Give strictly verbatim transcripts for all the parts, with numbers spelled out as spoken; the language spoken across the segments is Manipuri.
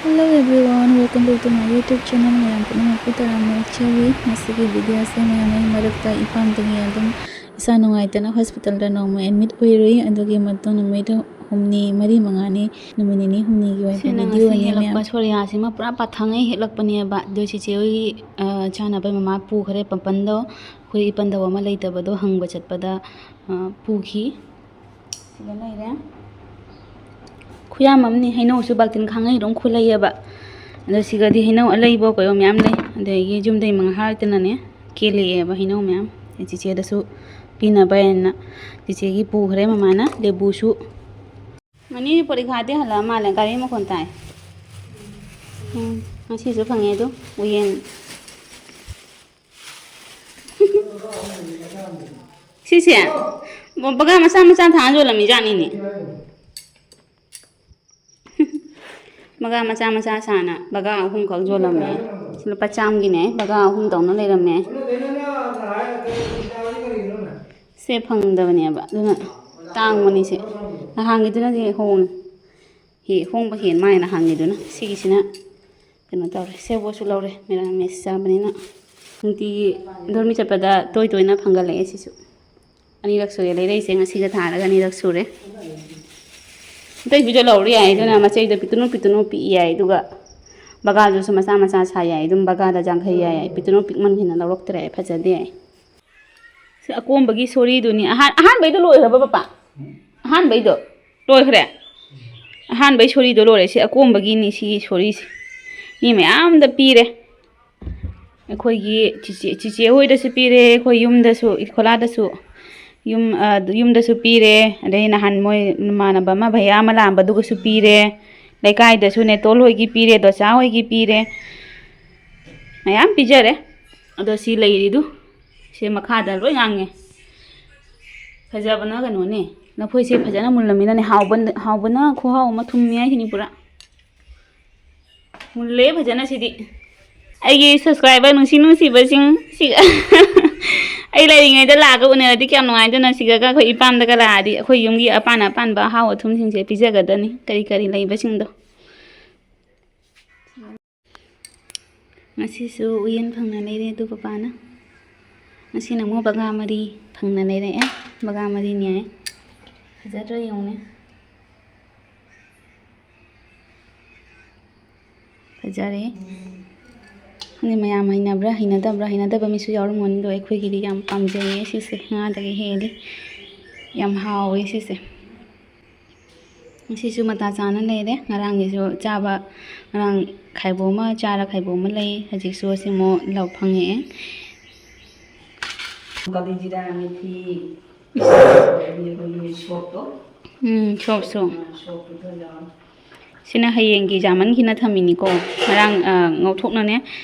Hello everyone, welcome back to my YouTube channel. ꯃꯌꯥꯝ ꯄꯨꯝꯅꯃꯛꯄꯨ ꯇꯔꯥꯝꯅ ꯑꯣꯛꯆꯔꯤ꯫ ꯉꯁꯤꯒꯤ video ꯑꯁꯦ ꯃꯌꯥꯝ ꯑꯩ ꯃꯔꯛꯇ ꯏꯄꯥꯝꯗꯒꯤ ꯑꯗꯨꯝ ꯏꯁꯥ ꯅꯨꯡꯉꯥꯏꯇꯅ hospitalꯗ ꯅꯣꯡꯃ admit ꯑꯣꯏꯔꯨꯏ꯫ ꯑꯗꯨꯒꯤ ꯃꯇꯨꯡ ꯅꯨꯃꯤꯠ ꯍꯨꯝꯅꯤ, ꯃꯔꯤ, ꯃꯉꯥꯅꯤ, ꯅꯨꯃꯤꯠ ꯅꯤꯅꯤ ꯍꯨꯝꯅꯤꯒꯤ ꯑꯣꯏꯕ ꯁꯤꯅ ꯉꯁꯤ videoꯅꯦ ꯃꯌꯥꯝ꯫ ꯍꯦꯜꯂꯛꯄ ꯁꯣꯔꯤꯌꯥꯁꯤꯃ ꯄꯨꯔꯥ ꯄꯥꯊꯪꯉꯩ ꯍꯦꯛꯂꯛꯄꯅꯦꯕ꯫ ꯑꯗꯣ ꯆꯤꯆꯦ ꯍꯣꯏꯒꯤ, ꯑ, ꯆꯥꯅꯕ ꯃꯃꯥ ꯄꯨꯈ꯭ꯔꯦ ꯄꯝꯄꯟꯗꯣ꯫ ꯑꯩꯈꯣꯏ ꯏꯄꯟꯗꯧ ꯑꯃ ꯂꯩꯇꯕꯗꯣ ꯍꯪꯕ ꯆꯠꯄꯗ, ꯑ, ꯄꯨꯈꯤ꯫ ꯁꯤꯗ ꯂꯩꯔꯦ꯫ ꯈꯨꯌꯥꯝ ꯑꯃꯅꯤ꯫ ꯍꯩꯅꯧꯁꯨ ꯕꯥꯜꯇꯤꯟ ꯈꯥꯡꯉꯩ ꯑꯗꯨꯝ ꯈꯨꯂꯩꯌꯦꯕ꯫ ꯑꯗꯣ ꯁꯤꯒꯗꯤ ꯍꯩꯅꯧ ꯑꯂꯩꯕ ꯀꯣꯏꯕ ꯃꯌꯥꯝ ꯂꯩ꯫ ꯑꯗꯒꯤ ꯌꯨꯝꯗꯩ ꯃꯪꯍꯥꯔꯇꯅꯅꯦ ꯀꯦꯜꯂꯛꯑꯦꯕ ꯍꯩꯅꯧ ꯃꯌꯥꯝ꯫ ꯑꯩ ꯆꯤꯆꯦꯗꯁꯨ ꯄꯤꯅꯕ ꯍꯥꯏꯅ ꯆꯤꯆꯦꯒꯤ ꯄꯨꯈ꯭ꯔꯦ ꯃꯃꯥꯅ꯫ ꯂꯦꯕꯨꯁꯨ꯫ ꯃꯅꯤ ꯄꯔꯤꯈꯥꯗꯤ ꯍꯜꯂꯛꯑ ꯃꯥꯜꯂꯦ, ꯒꯥꯔꯤ ꯃꯈꯣꯟ ꯇꯥꯏ꯫ ꯎꯝ, ꯉꯁꯤꯁꯨ ꯐꯪꯉꯦ ꯑꯗꯨ ꯎꯌꯦꯟ꯫ ꯁꯤꯁꯦ ꯕꯒꯥ ꯃꯆꯥ ꯃꯆꯥ ꯊꯥꯅ ꯌꯣꯜꯂꯝꯃꯤꯖꯥꯠꯅꯤꯅꯦ꯫ ꯕꯒꯥ ꯃꯆꯥ ꯃꯆꯥ ꯁꯥꯅ ꯕꯒꯥ ꯑꯍꯨꯝꯈꯛ ꯌꯣꯜꯂꯝꯃꯦ꯫ ꯂꯨꯄꯥ ꯆꯥꯝꯒꯤꯅꯦ, ꯕꯒꯥ ꯑꯍꯨꯝ ꯇꯧꯅ ꯂꯩꯔꯝꯃꯦ꯫ ꯁꯦ ꯐꯪꯗꯕꯅꯦꯕ, ꯑꯗꯨꯅ ꯇꯥꯡꯕꯅꯤꯁꯦ꯫ ꯅꯍꯥꯟꯒꯤꯗꯨꯅꯗꯤ ꯍꯣꯡꯉꯦ꯫ ꯍꯤ ꯍꯣꯡꯕ ꯍꯦꯟ ꯃꯥꯜꯂꯦ ꯅꯍꯥꯟꯒꯤꯗꯨꯅ꯫ ꯁꯤꯒꯤꯁꯤꯅ ꯀꯩꯅꯣ ꯇꯧꯔꯦ, ꯁꯦꯕꯣꯠꯁꯨ ꯂꯧꯔꯦ, ꯃꯦꯔꯥꯃꯦꯁ ꯆꯥꯕꯅꯤꯅ꯫ ꯅꯨꯡꯇꯤꯒꯤ ꯗꯣꯔꯃꯤ ꯆꯠꯄꯗ ꯇꯣꯏ ꯇꯣꯏꯅ ꯐꯪꯒꯠꯂꯛꯑꯦ ꯁꯤꯁꯨ꯫ ꯑꯅꯤꯔꯛ ꯁꯨꯔꯦ ꯂꯩꯔꯛꯏꯁꯦ, ꯉꯁꯤꯒ ꯊꯥꯔꯒ ꯑꯅꯤꯔꯛ ꯁꯨꯔꯦ꯫ ꯑꯇꯩꯕꯨꯁꯨ ꯂꯧꯔ ꯌꯥꯏ, ꯑꯗꯨꯅ ꯃꯆꯩꯗꯣ ꯄꯤꯛꯇꯨꯅꯨ ꯄꯤꯛꯇꯨꯅꯨ ꯄꯤꯛꯏ ꯌꯥꯏ, ꯑꯗꯨꯒ ꯕꯒꯥꯗꯨꯁꯨ ꯃꯆꯥ ꯃꯆꯥ ꯁꯥ ꯌꯥꯏ, ꯑꯗꯨꯝ ꯕꯒꯥꯗ ꯌꯥꯡꯈꯩ ꯌꯥꯏ꯫ ꯄꯤꯛꯇꯨꯅꯨ ꯄꯤꯛꯃꯟꯈꯤꯅ ꯂꯧꯔꯛꯇ꯭ꯔꯦ, ꯐꯖꯗꯦ꯫ ꯁꯤ ꯑꯀꯣꯝꯕꯒꯤ ꯁꯣꯔꯤꯗꯨꯅꯤ꯫ ꯑꯍꯥꯟ-, ꯑꯍꯥꯟꯕꯩꯗꯣ ꯂꯣꯏꯈ꯭ꯔꯕ ꯄꯄꯥ? ꯑꯍꯥꯟꯕꯩꯗꯣ ꯂꯣꯏꯈ꯭ꯔꯦ? ꯑꯍꯥꯟꯕꯩ ꯁꯣꯔꯤꯗꯣ ꯂꯣꯏꯔꯦ꯫ ꯁꯤ ꯑꯀꯣꯝꯕꯒꯤꯅꯤ, ꯁꯤꯒꯤ ꯁꯣꯔꯤꯁꯦ꯫ ꯃꯤ ꯃꯌꯥꯝꯗ ꯄꯤꯔꯦ꯫ ꯑꯩꯈꯣꯏꯒꯤ ꯆꯤꯆꯦ, ꯆꯤꯆꯦ ꯍꯣꯏꯗꯁꯨ ꯄꯤꯔꯦ, ꯑꯩꯈꯣꯏ ꯌꯨꯝꯗꯁꯨ, ꯏꯈꯣꯂꯥꯗꯁꯨ, ꯌꯨꯝ, ꯑ, ꯌꯨꯝꯗꯁꯨ ꯄꯤꯔꯦ꯫ ꯑꯗꯩ ꯅꯍꯥꯟ ꯃꯣꯏ ꯃꯃꯥꯟꯅꯕ ꯑꯃ ꯚꯩꯌꯥ ꯑꯃ ꯂꯥꯛꯑꯝꯕꯗꯨꯒꯁꯨ ꯄꯤꯔꯦ꯫ ꯂꯩꯀꯥꯏꯗꯁꯨ ꯅꯦꯇꯣꯜ ꯍꯣꯏꯒꯤ ꯄꯤꯔꯦ, ꯗꯣꯆꯥ ꯍꯣꯏꯒꯤ ꯄꯤꯔꯦ꯫ ꯃꯌꯥꯝ ꯄꯤꯖꯔꯦ꯫ ꯑꯗꯣ ꯁꯤ ꯂꯩꯔꯤꯗꯨ, ꯁꯤ ꯃꯈꯥꯗ ꯂꯣꯏ ꯉꯥꯡꯉꯦ꯫ ꯐꯖꯕꯅ ꯀꯩꯅꯣꯅꯦ, ꯂꯐꯣꯏꯁꯦ ꯐꯖꯅ ꯃꯨꯜꯂꯝꯃꯤꯅꯅꯦ, ꯍꯥꯎꯕ-, ꯍꯥꯎꯕꯅ ꯈꯨꯍꯥꯎ ꯑꯃ, ꯊꯨꯝꯃꯤ ꯍꯥꯏꯁꯤꯅꯤ ꯄꯨꯔꯥ꯫ ꯃꯨꯜꯂꯦ ꯐꯖꯅ ꯁꯤꯗꯤ꯫ ꯑꯩꯒꯤ subscriber ꯅꯨꯡꯁꯤ ꯅꯨꯡꯁꯤꯕꯁꯤꯡ, ꯁꯤ-, ꯑꯩ ꯂꯩꯔꯤꯉꯩꯗ ꯂꯥꯛꯑꯒ ꯎꯅꯔꯗꯤ ꯀꯌꯥꯝ ꯅꯨꯡꯉꯥꯏꯗꯣꯏꯅꯣ꯫ ꯁꯤꯗꯒ ꯑꯩꯈꯣꯏ ꯏꯄꯥꯝꯗꯒ ꯂꯥꯛꯑꯗꯤ ꯑꯩꯈꯣꯏ ꯌꯨꯝꯒꯤ ꯑꯄꯥꯟ ꯑꯄꯥꯟꯕ ꯑꯍꯥꯎ ꯑꯊꯨꯝꯁꯤꯡꯁꯦ ꯄꯤꯖꯒꯗꯅꯤ, ꯀꯔꯤ ꯀꯔꯤ ꯂꯩꯕꯁꯤꯡꯗꯣ꯫ ꯉꯁꯤꯁꯨ ꯎꯌꯦꯟ ꯐꯪꯅ ꯂꯩꯔꯦ ꯑꯗꯨ ꯄꯄꯥꯅ꯫ ꯉꯁꯤꯅ ꯑꯃꯨꯛ ꯕꯒꯥ ꯃꯔꯤ ꯐꯪꯅ ꯂꯩꯔꯛꯑꯦ꯫ ꯕꯒꯥ ꯃꯔꯤꯅꯦ꯫ ꯐꯖꯗ꯭ꯔꯥ ꯌꯦꯡꯉꯨꯅꯦ꯫ ꯐꯖꯔꯦ꯫ ꯈꯪꯗꯦ ꯃꯌꯥꯝ ꯍꯩꯅꯕ꯭ꯔꯥ ꯍꯩꯅꯗꯕ꯭ꯔꯥ, ꯍꯩꯅꯗꯕ ꯃꯤꯁꯨ ꯌꯥꯎꯔꯝꯒꯅꯤ, ꯑꯗꯣ ꯑꯩꯈꯣꯏꯒꯤꯗꯤ ꯌꯥꯝ ꯄꯥꯝꯖꯩꯌꯦ ꯁꯤꯁꯦ, ꯉꯥꯗꯒꯤ ꯍꯦꯜꯂꯤ꯫ ꯌꯥꯝ ꯍꯥꯎꯋꯦ ꯁꯤꯁꯦ꯫ ꯉꯁꯤꯁꯨ ꯃꯇꯥ ꯆꯥꯅ ꯂꯩꯔꯦ꯫ ꯉꯔꯥꯡꯒꯤꯁꯨ ꯆꯥꯕ, ꯉꯔꯥꯡ ꯈꯥꯏꯕꯣꯛ ꯑꯃ ꯆꯥꯔ ꯈꯥꯏꯕꯣꯛ ꯑꯃ ꯂꯩ꯫ ꯍꯧꯖꯤꯛꯁꯨ ꯑꯁꯤ ꯑꯃꯨꯛ ꯂꯧ ꯐꯪꯉꯛꯑꯦ꯫ ꯀꯥꯂꯤ ꯖꯤꯔꯥ ꯃꯦꯊꯤ, ꯑꯩꯈꯣꯏꯒꯤ ꯁꯣꯞꯇꯣ꯫ ꯎꯝ, ꯁꯣꯞꯁꯨ꯫ ꯑ, ꯁꯣꯞꯇꯨꯗ ꯌꯥꯎꯔꯦ꯫ ꯁꯤꯅ ꯍꯌꯦꯡꯒꯤ ꯌꯥꯝꯃꯟꯈꯤꯅ ꯊꯝꯃꯤꯅꯤꯀꯣ꯫ ꯉꯔꯥꯡ, ꯑ, ꯉꯧꯊꯣꯛꯅꯅꯦ꯫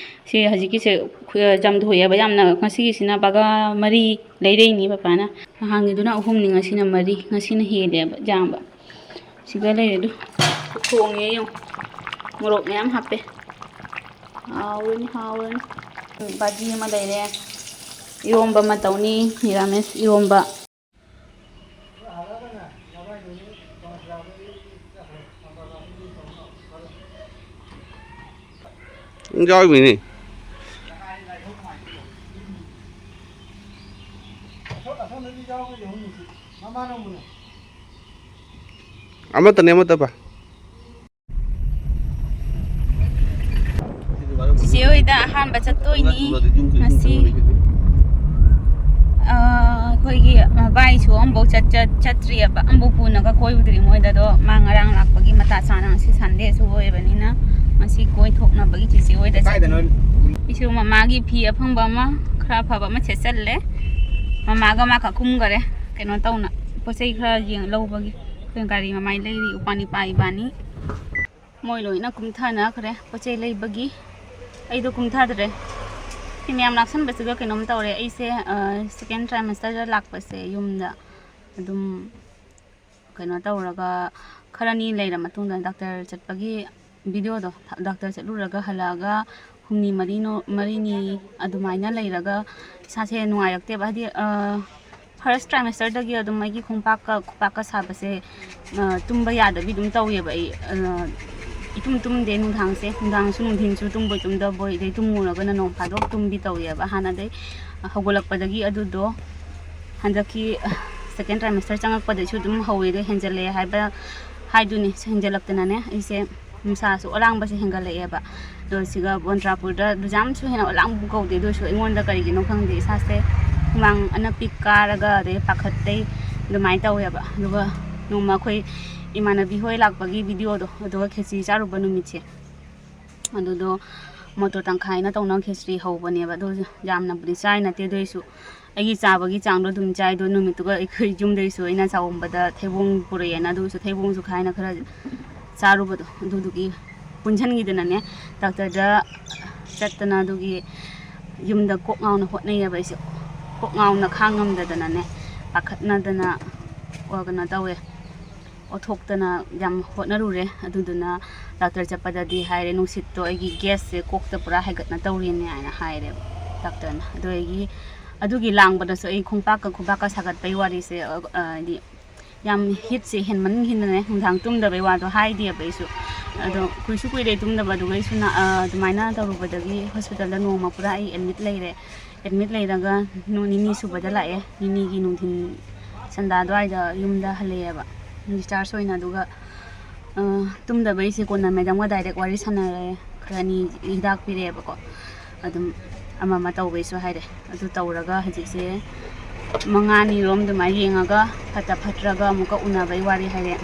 ꯁꯤ ꯍꯧꯖꯤꯛꯀꯤꯁꯦ ꯈꯨ-, ꯆꯝꯊꯣꯛꯑꯦꯕ ꯌꯥꯝꯅ꯫ ꯉꯁꯤꯒꯤꯁꯤꯅ ꯕꯒꯥ ꯃꯔꯤ ꯂꯩꯔꯛꯏꯅꯤ ꯄꯄꯥꯅ꯫ ꯅꯍꯥꯟꯒꯤꯗꯨꯅ ꯑꯍꯨꯝꯅꯤ, ꯉꯁꯤꯅ ꯃꯔꯤ꯫ ꯉꯁꯤꯅ ꯍꯦꯜꯂꯦꯕ ꯌꯥꯝꯕ꯫ ꯁꯤꯗ ꯂꯩꯔꯦ ꯑꯗꯨ꯫ ꯊꯣꯡꯉꯦ ꯌꯦꯡꯉꯨ꯫ ꯃꯣꯔꯣꯛ ꯃꯌꯥꯝ ꯍꯥꯞꯄꯦ꯫ ꯍꯥꯎꯔꯅꯤ, ꯍꯥꯎꯔꯅꯤ꯫ ꯎꯝ, ꯕꯥꯖꯤ ꯑꯃ ꯂꯩꯔꯦ꯫ ꯏꯔꯣꯝꯕ ꯑꯃ ꯇꯧꯅꯤ, ꯃꯤꯔꯥꯃꯦꯁ ꯏꯔꯣꯝꯕ꯫ ꯌꯥꯎꯔꯤꯃꯤꯅꯦ꯫ ꯑꯃꯠꯇꯅꯦ, ꯑꯃꯠꯇ ꯄꯥꯏ꯫ ꯆꯤꯆꯦ ꯍꯣꯏꯗ ꯑꯍꯥꯟꯕ ꯆꯠꯇꯣꯏꯅꯤ ꯉꯁꯤ꯫ ꯑ, ꯑꯩꯈꯣꯏꯒꯤ ꯃꯕꯥꯏꯁꯨ ꯑꯃꯐꯥꯎ ꯆꯠ-, ꯆꯠ-, ꯆꯠꯇ꯭ꯔꯤꯑꯕ, ꯑꯃꯐꯥꯎ ꯄꯨꯅꯒ ꯀꯣꯏꯔꯨꯗ꯭ꯔꯤ ꯃꯣꯏꯗ꯫ ꯑꯗꯣ ꯃꯥ ꯉꯔꯥꯡ ꯂꯥꯛꯄꯒꯤ ꯃꯇꯥ ꯆꯥꯅ, ꯉꯁꯤ ꯁꯟꯗꯦꯁꯨ ꯑꯣꯏꯕꯅꯤꯅ ꯉꯁꯤ ꯀꯣꯏꯊꯣꯛꯅꯕꯒꯤ ꯆꯤꯆꯦ ꯍꯣꯏꯗ ꯆꯠꯂꯤ꯫ ꯀꯥꯏꯗꯅꯣ? ꯑꯩꯁꯨ ꯃꯃꯥꯒꯤ ꯐꯤ ꯑꯐꯪꯕ ꯑꯃ, ꯈꯔ ꯑꯐꯕ ꯑꯃ ꯁꯦꯠꯆꯜꯂꯦ꯫ ꯃꯃꯥꯒ ꯃꯥ ꯈꯛ ꯀꯨꯝꯈꯔꯦ ꯀꯩꯅꯣ ꯇꯧꯅ, ꯄꯣꯠ ꯆꯩ ꯈꯔ ꯌꯦꯡ ꯂꯧꯕꯒꯤ꯫ ꯑꯩꯈꯣꯏ ꯒꯥꯔꯤ ꯃꯃꯥꯏ ꯂꯩꯔꯤ, ꯎꯄꯥꯅꯤꯄꯥ ꯏꯕꯥꯅꯤ꯫ ꯃꯣꯏ ꯂꯣꯏꯅ ꯀꯨꯝꯊꯅꯈ꯭ꯔꯦ ꯄꯣꯠ ꯆꯩ ꯂꯩꯕꯒꯤ꯫ ꯑꯩꯗꯣ ꯀꯨꯝꯊꯗ꯭ꯔꯦ꯫ ꯁꯤ ꯃꯌꯥꯝ ꯂꯥꯛꯁꯟꯕꯁꯤꯒ ꯀꯩꯅꯣꯝ ꯇꯧꯔꯦ꯫ ꯑꯩꯁꯦ, ꯑ, second trimesterꯗ ꯂꯥꯛꯄꯁꯦ ꯌꯨꯝꯗ ꯑꯗꯨꯝ ꯀꯩꯅꯣ ꯇꯧꯔꯒ ꯈꯔꯅꯤ ꯂꯩꯔ ꯃꯇꯨꯡꯗ ꯗꯥꯛꯇꯔ ꯆꯠꯄꯒꯤ videoꯗꯣ, ꯗꯥꯛꯇꯔ ꯆꯠꯂꯨꯔꯒ ꯍꯜꯂꯛꯑꯒ ꯍꯨꯝꯅꯤ ꯃꯔꯤꯅꯣ-, ꯃꯔꯤꯅꯤ ꯑꯗꯨꯃꯥꯏꯅ ꯂꯩꯔꯒ ꯏꯁꯥꯁꯦ ꯅꯨꯡꯉꯥꯏꯔꯛꯇꯦꯕ꯫ ꯍꯥꯏꯗꯤ, ꯑ, first trimesterꯗꯒꯤ ꯑꯗꯨꯝ ꯑꯩꯒꯤ ꯈꯣꯡꯄꯥꯛꯀ ꯈꯨꯄꯥꯛꯀ ꯁꯥꯕꯁꯦ, ꯑ, ꯇꯨꯝꯕ ꯌꯥꯗꯕꯤ ꯑꯗꯨꯝ ꯇꯧꯋꯦꯕ ꯑꯩ꯫ ꯑ, ꯏꯇꯨꯝ ꯇꯨꯝꯗꯦ ꯅꯨꯡꯗꯥꯡꯁꯦ, ꯅꯨꯡꯗꯥꯡꯁꯨ ꯅꯨꯡꯊꯤꯟꯁꯨ ꯇꯨꯝꯕꯣꯏ ꯇꯨꯝꯗꯕꯣꯏ, ꯑꯗꯩ ꯇꯨꯝꯃꯨꯔꯒꯅ ꯅꯣꯡ ꯐꯥꯗꯣꯛ ꯇꯨꯝꯕꯤ ꯇꯧꯋꯦꯕ꯫ ꯍꯥꯟꯅꯗꯩ ꯍꯧꯒꯠꯂꯛꯄꯗꯒꯤ ꯑꯗꯨꯗꯣ ꯍꯟꯗꯛꯀꯤ ꯁꯦꯀꯦꯟ ꯇ꯭ꯔꯥꯏꯃꯦꯁꯇꯔ ꯆꯪꯉꯛꯄꯗꯩꯁꯨ ꯑꯗꯨꯝ ꯍꯧꯋꯦ꯫ ꯑꯗꯣ ꯍꯦꯟꯖꯜꯂꯛꯑꯦ ꯍꯥꯏꯕ ꯍꯥꯏꯗꯨꯅꯤ꯫ ꯍꯦꯟꯖꯜꯂꯛꯇꯅꯅꯦ ꯑꯩꯁꯦ ꯅꯨꯡꯁꯥꯁꯨ ꯑꯂꯥꯡꯕꯁꯦ ꯍꯦꯟꯒꯠꯂꯛꯑꯦꯕ꯫ ꯑꯗꯣ ꯁꯤꯒ ꯕꯣꯟꯗ꯭ꯔꯥꯄꯨꯔꯗ ꯑꯗꯨ ꯌꯥꯝꯁꯨ ꯍꯦꯟꯅ ꯑꯂꯥꯡꯕ ꯀꯧꯗꯦ꯫ ꯑꯗꯨ ꯑꯣꯏꯔꯁꯨ ꯑꯩꯉꯣꯟꯗ ꯀꯔꯤꯒꯤꯅꯣ ꯈꯪꯗꯦ, ꯏꯁꯥꯁꯦ ꯍꯨꯃꯥꯡ ꯑꯅꯞꯄꯤ ꯀꯥꯔꯒ ꯑꯗꯩ ꯄꯥꯈꯠꯇꯩ ꯑꯗꯨꯃꯥꯏꯅ ꯇꯧꯋꯦꯕ꯫ ꯑꯗꯨꯒ ꯅꯣꯡꯃ ꯑꯩꯈꯣꯏ ꯏꯃꯥꯟꯅꯕꯤ ꯍꯣꯏ ꯂꯥꯛꯄꯒꯤ ꯚꯤꯗꯤꯑꯣꯗꯣ, ꯑꯗꯨꯒ ꯈꯦꯆꯤ ꯆꯥꯔꯨꯕ ꯅꯨꯃꯤꯠꯁꯦ, ꯑꯗꯨꯗꯣ ꯃꯣꯇꯣꯔ ꯇꯪꯈꯥꯏꯅ ꯇꯧꯅ ꯈꯦꯆ꯭ꯔꯤ ꯍꯧꯕꯅꯦꯕ꯫ ꯑꯗꯣ ꯌꯥꯝꯅꯕꯨꯗꯤ ꯆꯥꯏ ꯅꯠꯇꯦ, ꯑꯗꯨ ꯑꯣꯏꯁꯨ ꯑꯩꯒꯤ ꯆꯥꯕꯒꯤ ꯆꯥꯡꯗꯣ ꯑꯗꯨꯝ ꯆꯥꯏ꯫ ꯑꯗꯣ ꯅꯨꯃꯤꯠꯇꯨꯒ ꯑꯩꯈꯣꯏ ꯌꯨꯝꯗꯩꯁꯨ ꯑꯩꯅ ꯆꯥꯎꯝꯕꯗ ꯊꯩꯕꯣꯡ ꯄꯨꯔꯛꯑꯦꯅ, ꯑꯗꯨꯁꯨ ꯊꯩꯕꯣꯡꯁꯨ ꯈꯥꯏꯅ ꯈꯔ ꯆꯥꯔꯨꯕꯗꯣ, ꯑꯗꯨꯗꯨꯒꯤ ꯄꯨꯟꯁꯤꯟꯈꯤꯗꯅꯅꯦ, ꯗꯥꯛꯇꯔꯗ ꯆꯠꯇꯅ ꯑꯗꯨꯒꯤ ꯌꯨꯝꯗ ꯀꯣꯛ ꯉꯥꯎꯅ ꯍꯣꯠꯅꯩꯌꯦꯕ ꯑꯩꯁꯦ꯫ ꯀꯣꯛ ꯉꯥꯎꯅ ꯈꯥꯡꯉꯝꯗꯗꯅꯅꯦ, ꯄꯥꯈꯠꯅꯗꯅ, ꯑꯣ, ꯀꯩꯅꯣ ꯇꯧꯋꯦ, ꯑꯣꯊꯣꯛꯇꯅ ꯌꯥꯝ ꯍꯣꯠꯅꯔꯨꯔꯦ꯫ ꯑꯗꯨꯗꯨꯅ ꯗꯥꯛꯇꯔ ꯆꯠꯄꯗꯗꯤ ꯍꯥꯏꯔꯦ, "ꯅꯨꯡꯁꯤꯠꯇꯣ ꯑꯩꯒꯤ ꯒ꯭ꯌꯥꯁꯁꯦ ꯀꯣꯛꯇ ꯄꯨꯔꯥ ꯍꯥꯏꯒꯠꯅ ꯇꯧꯔꯦꯅꯦ" ꯍꯥꯏꯅ ꯍꯥꯏꯔꯦꯕ ꯗꯥꯛꯇꯔꯅ꯫ ꯑꯗꯨ ꯑꯩꯒꯤ, ꯑꯗꯨꯒꯤ ꯂꯥꯡꯕꯗꯁꯨ ꯑꯩ ꯈꯣꯡꯄꯥꯛꯀ ꯈꯨꯕꯥꯛꯀ ꯁꯥꯒꯠꯄꯩ ꯋꯥꯔꯤꯁꯦ, ꯑ, ꯑ, ꯍꯥꯏꯗꯤ ꯌꯥꯝ ꯍꯤꯠꯁꯦ ꯍꯦꯟꯃꯟꯈꯤꯗꯅꯅꯦ, ꯅꯨꯡꯗꯥꯡ ꯇꯨꯝꯗꯕꯩ ꯋꯥꯗꯣ ꯍꯥꯏꯗꯦꯕ ꯑꯩꯁꯨ꯫ ꯑꯗꯣ ꯀꯨꯏꯁꯨ ꯀꯨꯏꯔꯦ ꯇꯨꯝꯗꯕ, ꯑꯗꯨꯒ ꯑꯩꯁꯨ ꯅ-, ꯑ, ꯑꯗꯨꯃꯥꯏꯅ ꯇꯧꯔꯨꯕꯗꯒꯤ ꯍꯣꯁꯄꯤꯇꯥꯜꯗ ꯅꯣꯡꯃ ꯄꯨꯔꯥ ꯑꯩ ꯑꯦꯗꯃꯤꯠ ꯂꯩꯔꯦ꯫ ꯑꯦꯗꯃꯤꯠ ꯂꯩꯔꯒ ꯅꯨ-, ꯅꯤꯅꯤ ꯁꯨꯕꯗ ꯂꯥꯛꯑꯦ꯫ ꯅꯤꯅꯤꯒꯤ ꯅꯨꯡꯊꯤꯟ ꯁꯟꯗꯥ ꯑꯗꯨꯋꯥꯏꯗ ꯌꯨꯝꯗ ꯍꯜꯂꯛꯑꯦꯕ, ꯗꯤꯁꯆꯥꯔꯖ ꯑꯣꯏꯅ꯫ ꯑꯗꯨꯒ, ꯑ, ꯇꯨꯝꯗꯕꯩꯁꯦ ꯀꯣꯟꯅ ꯃꯦꯗꯥꯝꯒ ꯗꯥꯏꯔꯦꯛ ꯋꯥꯔꯤ ꯁꯥꯟꯅꯔꯦ꯫ ꯈꯔ ꯑꯅꯤ ꯍꯤꯗꯥꯛ ꯄꯤꯔꯛꯑꯦꯕꯀꯣ, ꯑꯗꯨꯝ ꯑꯃ ꯑꯃ ꯇꯧꯕꯩꯁꯨ ꯍꯥꯏꯔꯦ꯫ ꯑꯗꯨ ꯇꯧꯔꯒ ꯍꯧꯖꯤꯛꯁꯦ ꯃꯉꯥꯅꯤꯔꯣꯝ ꯑꯗꯨꯃꯥꯏꯅ ꯌꯦꯡꯉꯒ ꯐꯠꯇ ꯐꯠꯇ꯭ꯔꯒ ꯑꯃꯨꯛꯀ ꯎꯅꯕꯩ ꯋꯥꯔꯤ ꯍꯥꯏꯔꯦ꯫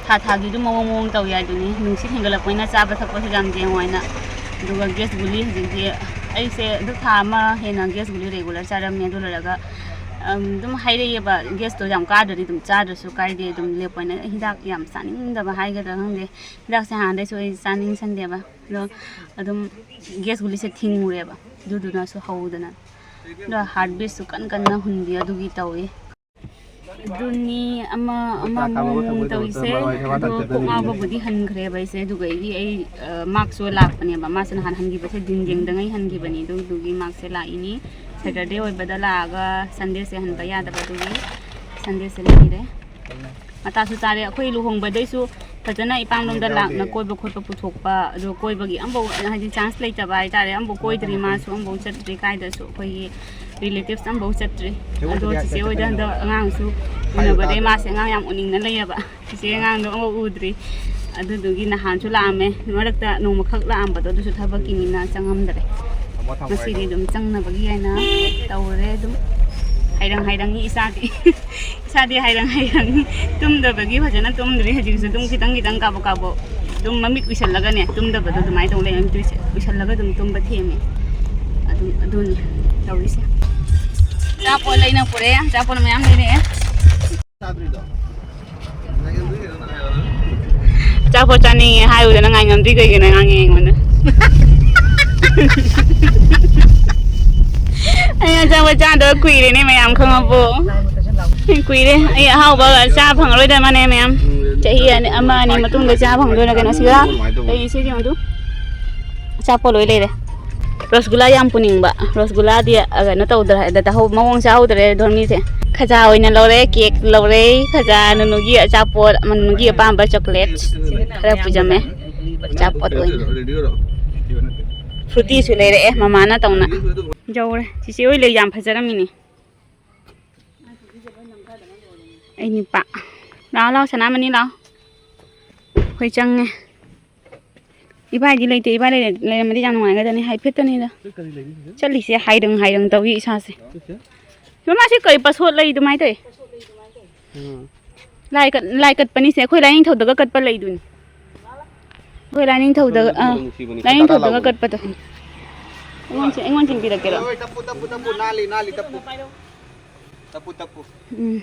ꯊꯥ ꯊꯥꯒꯤꯗꯨ ꯃꯑꯣꯡ ꯃꯑꯣꯡ ꯇꯧ ꯌꯥꯏꯗꯨꯅꯤ꯫ ꯅꯨꯡꯁꯤꯠ ꯍꯦꯟꯒꯠꯂꯛꯄꯅꯤꯅ ꯆꯥꯕ ꯊꯛꯄꯁꯨ ꯌꯥꯝ ꯌꯦꯡꯉꯣ ꯍꯥꯏꯅ꯫ ꯑꯗꯨꯒ ꯒ꯭ꯌꯥꯁ ꯒꯨꯂꯤ ꯍꯧꯖꯤꯛꯇꯤ ꯑꯩꯁꯦ ꯑꯗꯨ ꯊꯥ ꯑꯃ ꯍꯦꯟꯅ ꯒ꯭ꯌꯥꯁ ꯒꯨꯂꯤ ꯔꯦꯒꯨꯂꯔ ꯆꯥꯔꯝꯃꯦ꯫ ꯑꯗꯨ ꯂꯣꯏꯔꯒ, ꯑꯝ, ꯑꯗꯨꯝ ꯍꯥꯏꯔꯛꯑꯦꯕ, ꯒ꯭ꯌꯥꯁꯇꯣ ꯌꯥꯝ ꯀꯥꯗ꯭ꯔꯗꯤ ꯑꯗꯨꯝ ꯆꯥꯗ꯭ꯔꯁꯨ ꯀꯥꯏꯗꯦ, ꯑꯗꯨꯝ ꯂꯦꯞꯄ ꯑꯣꯏꯅ꯫ ꯍꯤꯗꯥꯛ ꯌꯥꯝ ꯆꯥꯅꯤꯡꯗꯕ ꯍꯥꯏꯒꯗ꯭ꯔꯥ ꯈꯪꯗꯦ, ꯍꯤꯗꯥꯛꯁꯦ ꯍꯥꯟꯅꯗꯩꯁꯨ ꯑꯩ ꯆꯥꯅꯤꯡꯁꯟꯗꯦꯕ꯫ ꯑꯗꯣ ꯑꯗꯨꯝ ꯒ꯭ꯌꯥꯁ ꯒꯨꯂꯤꯁꯦ ꯊꯤꯡꯉꯨꯔꯦꯕ, ꯑꯗꯨꯗꯨꯅꯁꯨ ꯍꯧꯗꯅ꯫ ꯑꯗꯣ ꯍꯥꯔꯠ ꯕꯤꯠꯁꯨ ꯀꯟꯅ ꯀꯟꯅ ꯍꯨꯟꯕꯤ ꯑꯗꯨꯒꯤ ꯇꯧꯏ꯫ ꯑꯗꯨꯅꯤ ꯑꯃ ꯑꯃꯃꯨꯛ ꯇꯧꯔꯤꯁꯦ꯫ ꯑꯗꯣ ꯀꯣꯛ ꯉꯥꯎꯕꯕꯨꯗꯤ ꯍꯟꯈ꯭ꯔꯦꯕ ꯑꯩꯁꯦ꯫ ꯑꯗꯨꯒ ꯑꯩꯒꯤ, ꯑꯩ, ꯑ, ꯃꯥꯛꯁꯁꯨ ꯂꯥꯛꯄꯅꯦꯕ꯫ ꯃꯥꯁꯨ ꯅꯍꯥꯟ ꯍꯟꯈꯤꯕꯁꯦ ꯗꯤꯟ ꯌꯦꯡꯗꯉꯩ ꯍꯟꯈꯤꯕꯅꯤ꯫ ꯑꯗꯨꯗꯨꯒꯤ ꯃꯥꯛꯁꯁꯦ ꯂꯥꯛꯏꯅꯤ꯫ ꯁꯦꯇꯔꯗꯦ ꯑꯣꯏꯕꯗ ꯂꯥꯛꯑꯒ ꯁꯟꯗꯦꯁꯦ ꯍꯟꯕ ꯌꯥꯗꯕ, ꯑꯗꯨꯒꯤ ꯁꯟꯗꯦꯁꯦ ꯂꯩꯔꯦ꯫ ꯃꯇꯥꯁꯨ ꯆꯥꯔꯦ꯫ ꯑꯩꯈꯣꯏ ꯂꯨꯍꯣꯡꯕꯗꯩꯁꯨ ꯐꯖꯅ ꯏꯄꯥꯝꯂꯣꯝꯗ ꯂꯥꯛꯅ ꯀꯣꯏꯕ ꯈꯣꯠꯄ ꯄꯨꯊꯣꯛꯄ, ꯑꯗꯣ ꯀꯣꯏꯕꯒꯤ ꯑꯝꯐꯥꯎ ꯍꯥꯏꯗꯤ ꯆꯥꯟꯁ ꯂꯩꯇꯕ ꯍꯥꯏꯇꯥꯔꯦ꯫ ꯑꯝꯐꯥꯎ ꯀꯣꯏꯗ꯭ꯔꯤ, ꯃꯥꯁꯨ ꯑꯝꯐꯥꯎ ꯆꯠꯇ꯭ꯔꯤ ꯀꯥꯏꯗꯁꯨ꯫ ꯑꯩꯈꯣꯏꯒꯤ ꯔꯤꯂꯦꯇꯤꯚꯁ ꯑꯝꯐꯥꯎ ꯆꯠꯇ꯭ꯔꯤ꯫ ꯑꯗꯣ ꯆꯤꯆꯦ ꯍꯣꯏꯗ ꯍꯟꯗꯛ ꯑꯉꯥꯡꯁꯨ ꯎꯅꯕꯗꯩ ꯃꯥꯁꯦ ꯑꯉꯥꯡ ꯌꯥꯝ ꯎꯅꯤꯡꯅ ꯂꯩꯌꯦꯕ꯫ ꯆꯤꯆꯦ ꯑꯉꯥꯡꯗꯣ ꯑꯃꯐꯥꯎ ꯎꯗ꯭ꯔꯤ꯫ ꯑꯗꯨꯗꯨꯒꯤ ꯅꯍꯥꯟꯁꯨ ꯂꯥꯛꯑꯝꯃꯦ, ꯃꯔꯛꯇ ꯅꯣꯡꯃꯈꯛ ꯂꯥꯛꯑꯝꯕꯗꯣ, ꯑꯗꯨꯁꯨ ꯊꯕꯛꯀꯤꯅꯤꯅ ꯆꯪꯉꯝꯗ꯭ꯔꯦ꯫ ꯉꯁꯤꯗꯤ ꯑꯗꯨꯝ ꯆꯪꯅꯕꯒꯤ ꯍꯥꯏꯅ ꯇꯧꯔꯦ꯫ ꯑꯗꯨꯝ ꯍꯥꯏꯔꯪ ꯍꯥꯏꯔꯪꯅꯤ ꯏꯁꯥꯗꯤ꯫ ꯏꯁꯥꯗꯤ ꯍꯥꯏꯔꯪ ꯍꯥꯏꯔꯪꯅꯤ꯫ ꯇꯨꯝꯗꯕꯒꯤ ꯐꯖꯅ ꯇꯨꯝꯗ꯭ꯔꯤ ꯍꯧꯖꯤꯛꯁꯨ꯫ ꯑꯗꯨꯝ ꯈꯤꯇꯪ ꯈꯤꯇꯪ ꯀꯥꯕꯛ ꯀꯥꯕꯛ ꯑꯗꯨꯝ ꯃꯃꯤꯠ ꯎꯏꯁꯜꯂꯒꯅꯦ, ꯇꯨꯝꯗꯕꯗꯣ ꯑꯗꯨꯃꯥꯏꯅ ꯇꯧ ꯂꯩꯔꯦ꯫ ꯃꯃꯤꯠ ꯎꯏꯁ-, ꯎꯏꯁꯜꯂꯒ ꯑꯗꯨꯝ ꯇꯨꯝꯕ ꯊꯦꯝꯃꯦ꯫ ꯑꯗꯨꯝ ꯑꯗꯨꯅꯤ ꯇꯧꯔꯤꯁꯦ꯫ ꯑꯆꯥꯄꯣꯠ ꯂꯩꯅ ꯄꯨꯔꯛꯑꯦ, ꯑꯆꯥꯄꯣꯠ ꯃꯌꯥꯝ ꯂꯩꯔꯛꯑꯦ꯫ ꯆꯥꯗ꯭ꯔꯤꯗꯣ? ꯑꯆꯥꯄꯣꯠ ꯆꯥꯅꯤꯡꯉꯦ ꯍꯥꯏꯕꯗ ꯅꯪ ꯉꯥꯏ ꯉꯝꯗ꯭ꯔꯤ ꯀꯩꯒꯤꯅꯣ ꯉꯥꯡꯉꯦ ꯑꯩꯉꯣꯟꯗ꯫ ꯑꯩ ꯑꯆꯥꯄꯣꯠ ꯆꯥꯗꯕ ꯀꯨꯏꯔꯦꯅꯦ ꯃꯌꯥꯝ, ꯈꯪꯉꯕꯣ? ꯀꯨꯏꯔꯦ꯫ ꯑꯩ ꯑꯍꯥꯎꯕ ꯆꯥ ꯐꯪꯉꯔꯣꯏꯗꯕꯅꯦ ꯃꯌꯥꯝ꯫ ꯆꯍꯤ ꯑꯅꯤ, ꯑꯃ ꯑꯅꯤ ꯃꯇꯨꯡꯗ ꯆꯥ ꯐꯪꯗꯣꯏꯔ ꯀꯩꯅꯣ꯫ ꯁꯤꯒ ꯀꯩ ꯁꯤꯒꯤ ꯑꯃꯗꯨ ꯑꯆꯥꯄꯣꯠ ꯂꯣꯏ ꯂꯩꯔꯦ꯫ ꯔꯁꯒꯨꯂꯥ ꯌꯥꯝ ꯄꯨꯅꯤꯡꯕ꯫ ꯔꯁꯒꯨꯂꯥꯗꯤ, ꯑ, ꯀꯩꯅꯣ ꯇꯧꯗ꯭ꯔꯦ, ꯗ-, ꯇꯍꯧ-, ꯃꯑꯣꯡ ꯆꯥꯍꯧꯗ꯭ꯔꯦ ꯙꯣꯔꯃꯤꯁꯦ꯫ ꯈꯖꯥ ꯑꯣꯏꯅ ꯂꯧꯔꯦ, ꯀꯦꯛ ꯂꯧꯔꯦ, ꯈꯖꯥ, ꯅꯨꯅꯨꯒꯤ ꯑꯆꯥꯄꯣꯠ, ꯅꯨꯅꯨꯒꯤ ꯑꯄꯥꯝꯕ ꯆꯣꯀ꯭ꯂꯦꯠ ꯈꯔ ꯄꯨꯖꯝꯃꯦ꯫ ꯑꯆꯥꯄꯣꯠ ꯑꯣꯏꯅ꯫ ꯐ꯭ꯔꯨꯇꯤꯁꯨ ꯂꯩꯔꯛꯑꯦ ꯃꯃꯥꯅ ꯇꯧꯅ꯫ ꯌꯧꯔꯦ꯫ ꯆꯤꯆꯦ ꯍꯣꯏ ꯂꯩ ꯌꯥꯝ ꯐꯖꯔꯝꯃꯤꯅꯦ꯫ ꯑꯩ ꯅꯤꯄꯥ꯫ ꯂꯥꯛꯑꯣ, ꯂꯥꯛꯑꯣ, ꯁꯅꯥꯃꯅꯤ, ꯂꯥꯛꯑꯣ꯫ ꯑꯩꯈꯣꯏ ꯆꯪꯉꯦ꯫ ꯏꯕꯥꯏꯗꯤ ꯂꯩꯇꯦ꯫ ꯏꯕꯥꯏ ꯂꯩꯔ-, ꯂꯩꯔꯝꯃꯗꯤ ꯌꯥꯝ ꯅꯨꯡꯉꯥꯏꯒꯗꯕꯅꯤ꯫ ꯍꯥꯏꯐꯦꯠꯇꯅꯤꯗ꯫ ꯆꯠꯂꯤꯁꯦ ꯍꯥꯏꯔꯪ ꯍꯥꯏꯔꯪ ꯇꯧꯏ ꯏꯁꯥꯁꯦ꯫ ꯃꯃꯥꯁꯤ ꯀꯔꯤ ꯄꯁꯣꯠ ꯂꯩ ꯑꯗꯨꯃꯥꯏꯅ ꯇꯧꯏ? ꯂꯥꯏ ꯀꯠ-, ꯂꯥꯏ ꯀꯠꯄꯅꯤꯁꯦ꯫ ꯑꯩꯈꯣꯏ ꯂꯥꯏꯅꯤꯡꯊꯧꯗꯒ ꯀꯠꯄ ꯂꯩꯗꯨꯅꯤ꯫ ꯑꯩꯈꯣꯏ ꯂꯥꯏꯅꯤꯡꯊꯧꯗꯒ, ꯑꯥ, ꯂꯥꯏꯅꯤꯡꯊꯧꯗꯒ ꯀꯠꯄꯗꯣ꯫ ꯑꯩꯉꯣꯟ-, ꯑꯩꯉꯣꯟ ꯆꯤꯟꯕꯤꯔꯛꯀꯦꯔꯣ? ꯇꯞꯄꯨ, ꯇꯞꯄꯨ, ꯇꯞꯄꯨ, ꯅꯥꯜꯂꯤ, ꯅꯥꯜꯂꯤ, ꯇꯞꯄꯨ꯫ ꯇꯞꯄꯨ, ꯇꯞꯄꯨ꯫ ꯎꯝ꯫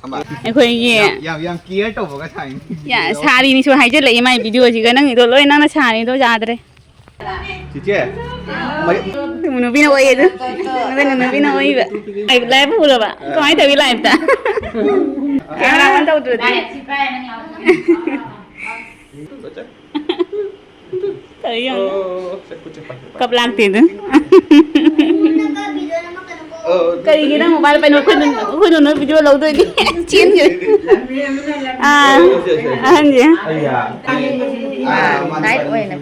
ꯑꯃ꯫ ꯑꯩꯈꯣꯏꯒꯤ ꯌꯥꯝ, ꯌꯥꯝ ꯀꯤꯌꯔ ꯇꯧꯕꯒ ꯁꯥꯏꯅꯤ꯫ ꯌꯥ, ꯁꯥꯔꯤꯅꯤꯁꯨ ꯍꯥꯏꯖꯤꯜꯂꯛꯏ ꯃꯥꯏ ꯚꯤꯗꯤꯑꯣꯁꯤꯒ꯫ ꯅꯪꯒꯤꯗꯣ ꯂꯣꯏ ꯅꯪꯅ ꯁꯥꯔꯤꯗꯣ ꯌꯥꯗ꯭ꯔꯦ꯫ ꯆꯤꯆꯦ, ꯃꯩ- ꯅꯨꯄꯤꯅ ꯑꯣꯏꯌꯦ ꯑꯗꯨ꯫ ꯅꯨꯄꯤꯅ ꯑꯣꯏꯕ꯫ ꯂꯥꯏꯚ ꯎꯔꯕ? ꯀꯃꯥꯏꯅ ꯇꯧꯏ ꯂꯥꯏꯚꯇ? ꯀꯦꯃꯦꯔꯥ ꯑꯣꯟ ꯇꯧꯗ꯭ꯔꯗꯤ꯫ ꯇꯧꯏ ꯌꯦꯡꯉꯨ꯫ ꯀꯞ ꯂꯥꯛꯇꯦ ꯑꯗꯨ꯫ ꯀꯔꯤꯒꯤ ꯅꯪ ꯃꯣꯕꯥꯏꯜ ꯄꯥꯏꯅꯣ? ꯑꯩꯈꯣꯏ ꯅꯨ-, ꯑꯩꯈꯣꯏ ꯅꯨꯅ ꯚꯤꯗꯤꯑꯣ ꯂꯧꯗꯣꯏꯅꯤ꯫ ꯆꯦꯟꯈ꯭ꯔꯦ꯫ ꯑꯥ, ꯑꯍꯟꯁꯦ꯫ ꯑꯥ, ꯃꯥꯅꯦ, ꯇꯥꯏꯠ ꯃꯥꯅꯦ, ꯑꯣꯏꯅ꯫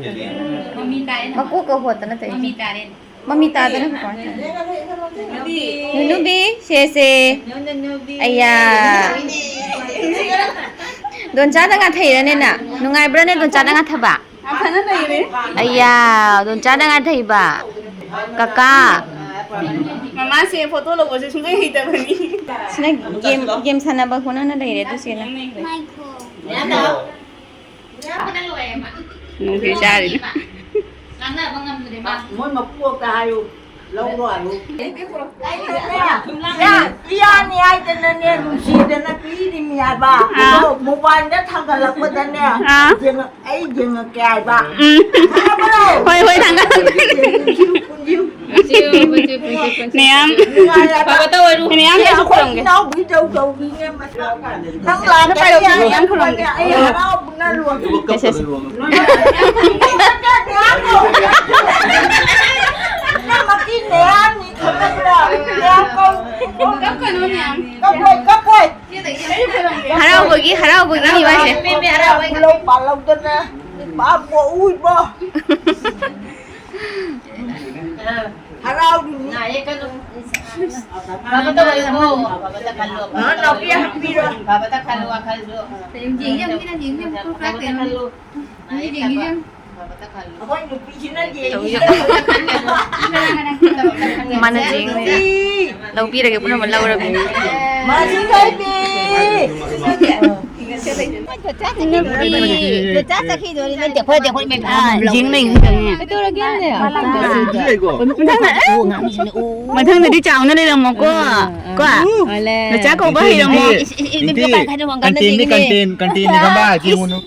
ꯃꯀꯣꯛꯀ ꯍꯣꯠꯇꯅ ꯇꯧꯔꯤꯁꯦ꯫ ꯃꯃꯤ ꯇꯥꯗꯅ ꯀꯃꯥꯏꯅ ꯇꯧꯅꯤ? ꯅꯨꯅꯨꯕꯤ, ꯁꯦꯁꯦ꯫ ꯑꯌꯥ꯫ ꯗꯣꯟꯆꯥꯗ ꯉꯥꯊꯩꯔꯅꯦ ꯅꯪ? ꯅꯨꯡꯉꯥꯏꯕ꯭ꯔꯥꯅꯦ ꯗꯣꯟꯆꯥꯗ ꯉꯥꯊꯕ? ꯌꯥꯝ ꯐꯖꯅ ꯂꯩꯔꯦ꯫ ꯑꯌꯥ, ꯗꯣꯟꯆꯥꯗ ꯉꯥꯊꯩꯕ꯫ ꯀꯀꯥ꯫ ꯃꯃꯥꯁꯦ ꯐꯣꯇꯣ ꯂꯧꯕꯁꯦ ꯁꯨꯡꯍꯩ ꯍꯩꯇꯕꯅꯤ꯫ ꯁꯤꯅ ꯒꯦꯝ, ꯒꯦꯝ ꯁꯥꯟꯅꯕ ꯍꯣꯠꯅꯅ ꯂꯩꯔꯦ ꯑꯗꯨ ꯁꯤꯅ꯫ ꯅꯨꯡꯁꯤ ꯆꯥꯔꯤꯅ꯫ ꯃꯣꯏ ꯃꯀꯨꯕꯣꯛꯇ ꯍꯥꯏꯌꯨ, ꯂꯧꯔꯣ ꯑꯗꯨ꯫ ꯏꯌꯥꯅꯤ ꯍꯥꯏꯗꯅꯅꯦ, ꯅꯨꯡꯁꯤꯗꯅ ꯄꯤꯔꯤꯃꯤ ꯍꯥꯏꯕ꯫ ꯑꯥ꯫ ꯑꯗꯣ ꯃꯣꯕꯥꯏꯜꯗ ꯊꯥꯡꯒꯠꯂꯛꯄꯗꯅꯦ, ꯑꯥ꯫ ꯌꯦꯡꯉ-, ꯑꯩ ꯌꯦꯡꯉꯛꯀꯦ ꯍꯥꯏꯕ꯫ ꯎꯝ꯫ ꯈꯪꯉꯕ꯭ꯔꯣ? ꯍꯣꯏ, ꯍꯣꯏ, ꯊꯥꯡꯒꯠꯂꯛꯀꯦ꯫ ꯄꯨꯟꯁꯤꯌꯨ, ꯄꯨꯟꯁꯤꯌꯨ꯫ ꯅꯦꯌꯥꯝ꯫ ꯅꯨꯡꯉꯥꯏ ꯍꯥꯏꯕ꯫ ꯐꯕ ꯇꯧꯔꯨ꯫ ꯅꯦꯌꯥꯝ, ꯑꯩ ꯑꯩꯁꯨ ꯑꯩꯈꯣꯏ ꯈꯨꯔꯨꯝꯒꯦ꯫ ꯏꯅꯥꯎꯕꯤꯗꯧ ꯇꯧꯕꯤꯅꯦ ꯃꯁꯥ꯫ ꯅꯪ ꯂꯥꯛꯀꯅꯤ ꯍꯥꯏꯔꯛꯄꯅꯦ, ꯑꯩ ꯍꯔꯥꯎꯕꯅ ꯂꯣꯏꯔꯦ꯫ Yes, yes. ꯅꯪ ꯃꯆꯤꯟ ꯃꯌꯥꯝꯅꯤ ꯈꯪꯉꯕ꯭ꯔꯥ? ꯌꯥꯝ ꯀꯧ-, ꯀꯞꯀꯅꯨ, ꯃꯌꯥꯝ꯫ ꯀꯞꯄꯣꯏ, ꯀꯞꯄꯣꯏ꯫ ꯍꯔꯥꯎꯕꯒꯤ, ꯍꯔꯥꯎꯕꯒꯤ ꯃꯥꯁꯦ꯫ ꯂꯧ ꯄꯥꯜꯍꯧꯗꯅ ꯏꯄꯥ ꯄꯣꯛꯎ ꯏꯕꯣ꯫ ꯍꯔꯥꯎꯔꯤꯅꯤ꯫ ꯐꯕ ꯇꯧꯔꯦꯀꯣ꯫ ꯐꯕꯇ ꯈꯜꯂꯣ, ꯑ, ꯐꯕꯇ ꯅꯥꯎꯄꯤ ꯇꯧꯔꯦꯀꯣ꯫ ꯍꯥꯞꯄꯤꯔꯣ꯫ ꯐꯕꯇ ꯈꯜꯂꯣ, ꯋꯥꯈꯜꯁꯨ꯫ ꯌꯦꯡꯒꯦ, ꯌꯦꯡꯒꯦ, ꯌꯦꯡꯒꯦ, ꯌꯦꯡꯒꯦ, ꯐꯕꯇ ꯈꯜꯂꯣ꯫ ꯌꯦꯡꯒꯦ, ꯌꯦꯡꯒꯦ꯫ ꯐꯕꯇ ꯈꯜꯂꯣ꯫ ꯑꯩꯈꯣꯏ ꯅꯨꯄꯤꯁꯤꯅ ꯌꯦꯡꯉꯤꯁꯦ꯫ ꯃꯥꯅ ꯌꯦꯡꯉꯦ꯫ ꯂꯧꯕꯤꯔꯒꯦ, ꯄꯨꯝꯅꯃꯛ ꯂꯧꯔꯕꯅꯤ꯫ ꯃꯥꯁꯨ ꯂꯩꯕꯤ꯫ ꯃꯊꯪꯗ, ꯑꯦ, ꯃꯊꯪꯗꯗꯤ ꯆꯥꯎꯅ ꯂꯩꯔꯝꯃꯣꯀꯣ꯫ ꯀꯣ? ꯅꯆꯥ ꯀꯧꯕ ꯍꯩꯔꯝꯃꯣ꯫ ꯏꯁ, ꯏꯁ, ꯏꯁ, ꯏꯁ, ꯀꯟꯇꯦꯟꯅꯤ, ꯀꯟꯇꯦꯟꯅꯤ, ꯈꯪꯕ, ꯌꯦꯡꯉꯨꯅꯨ꯫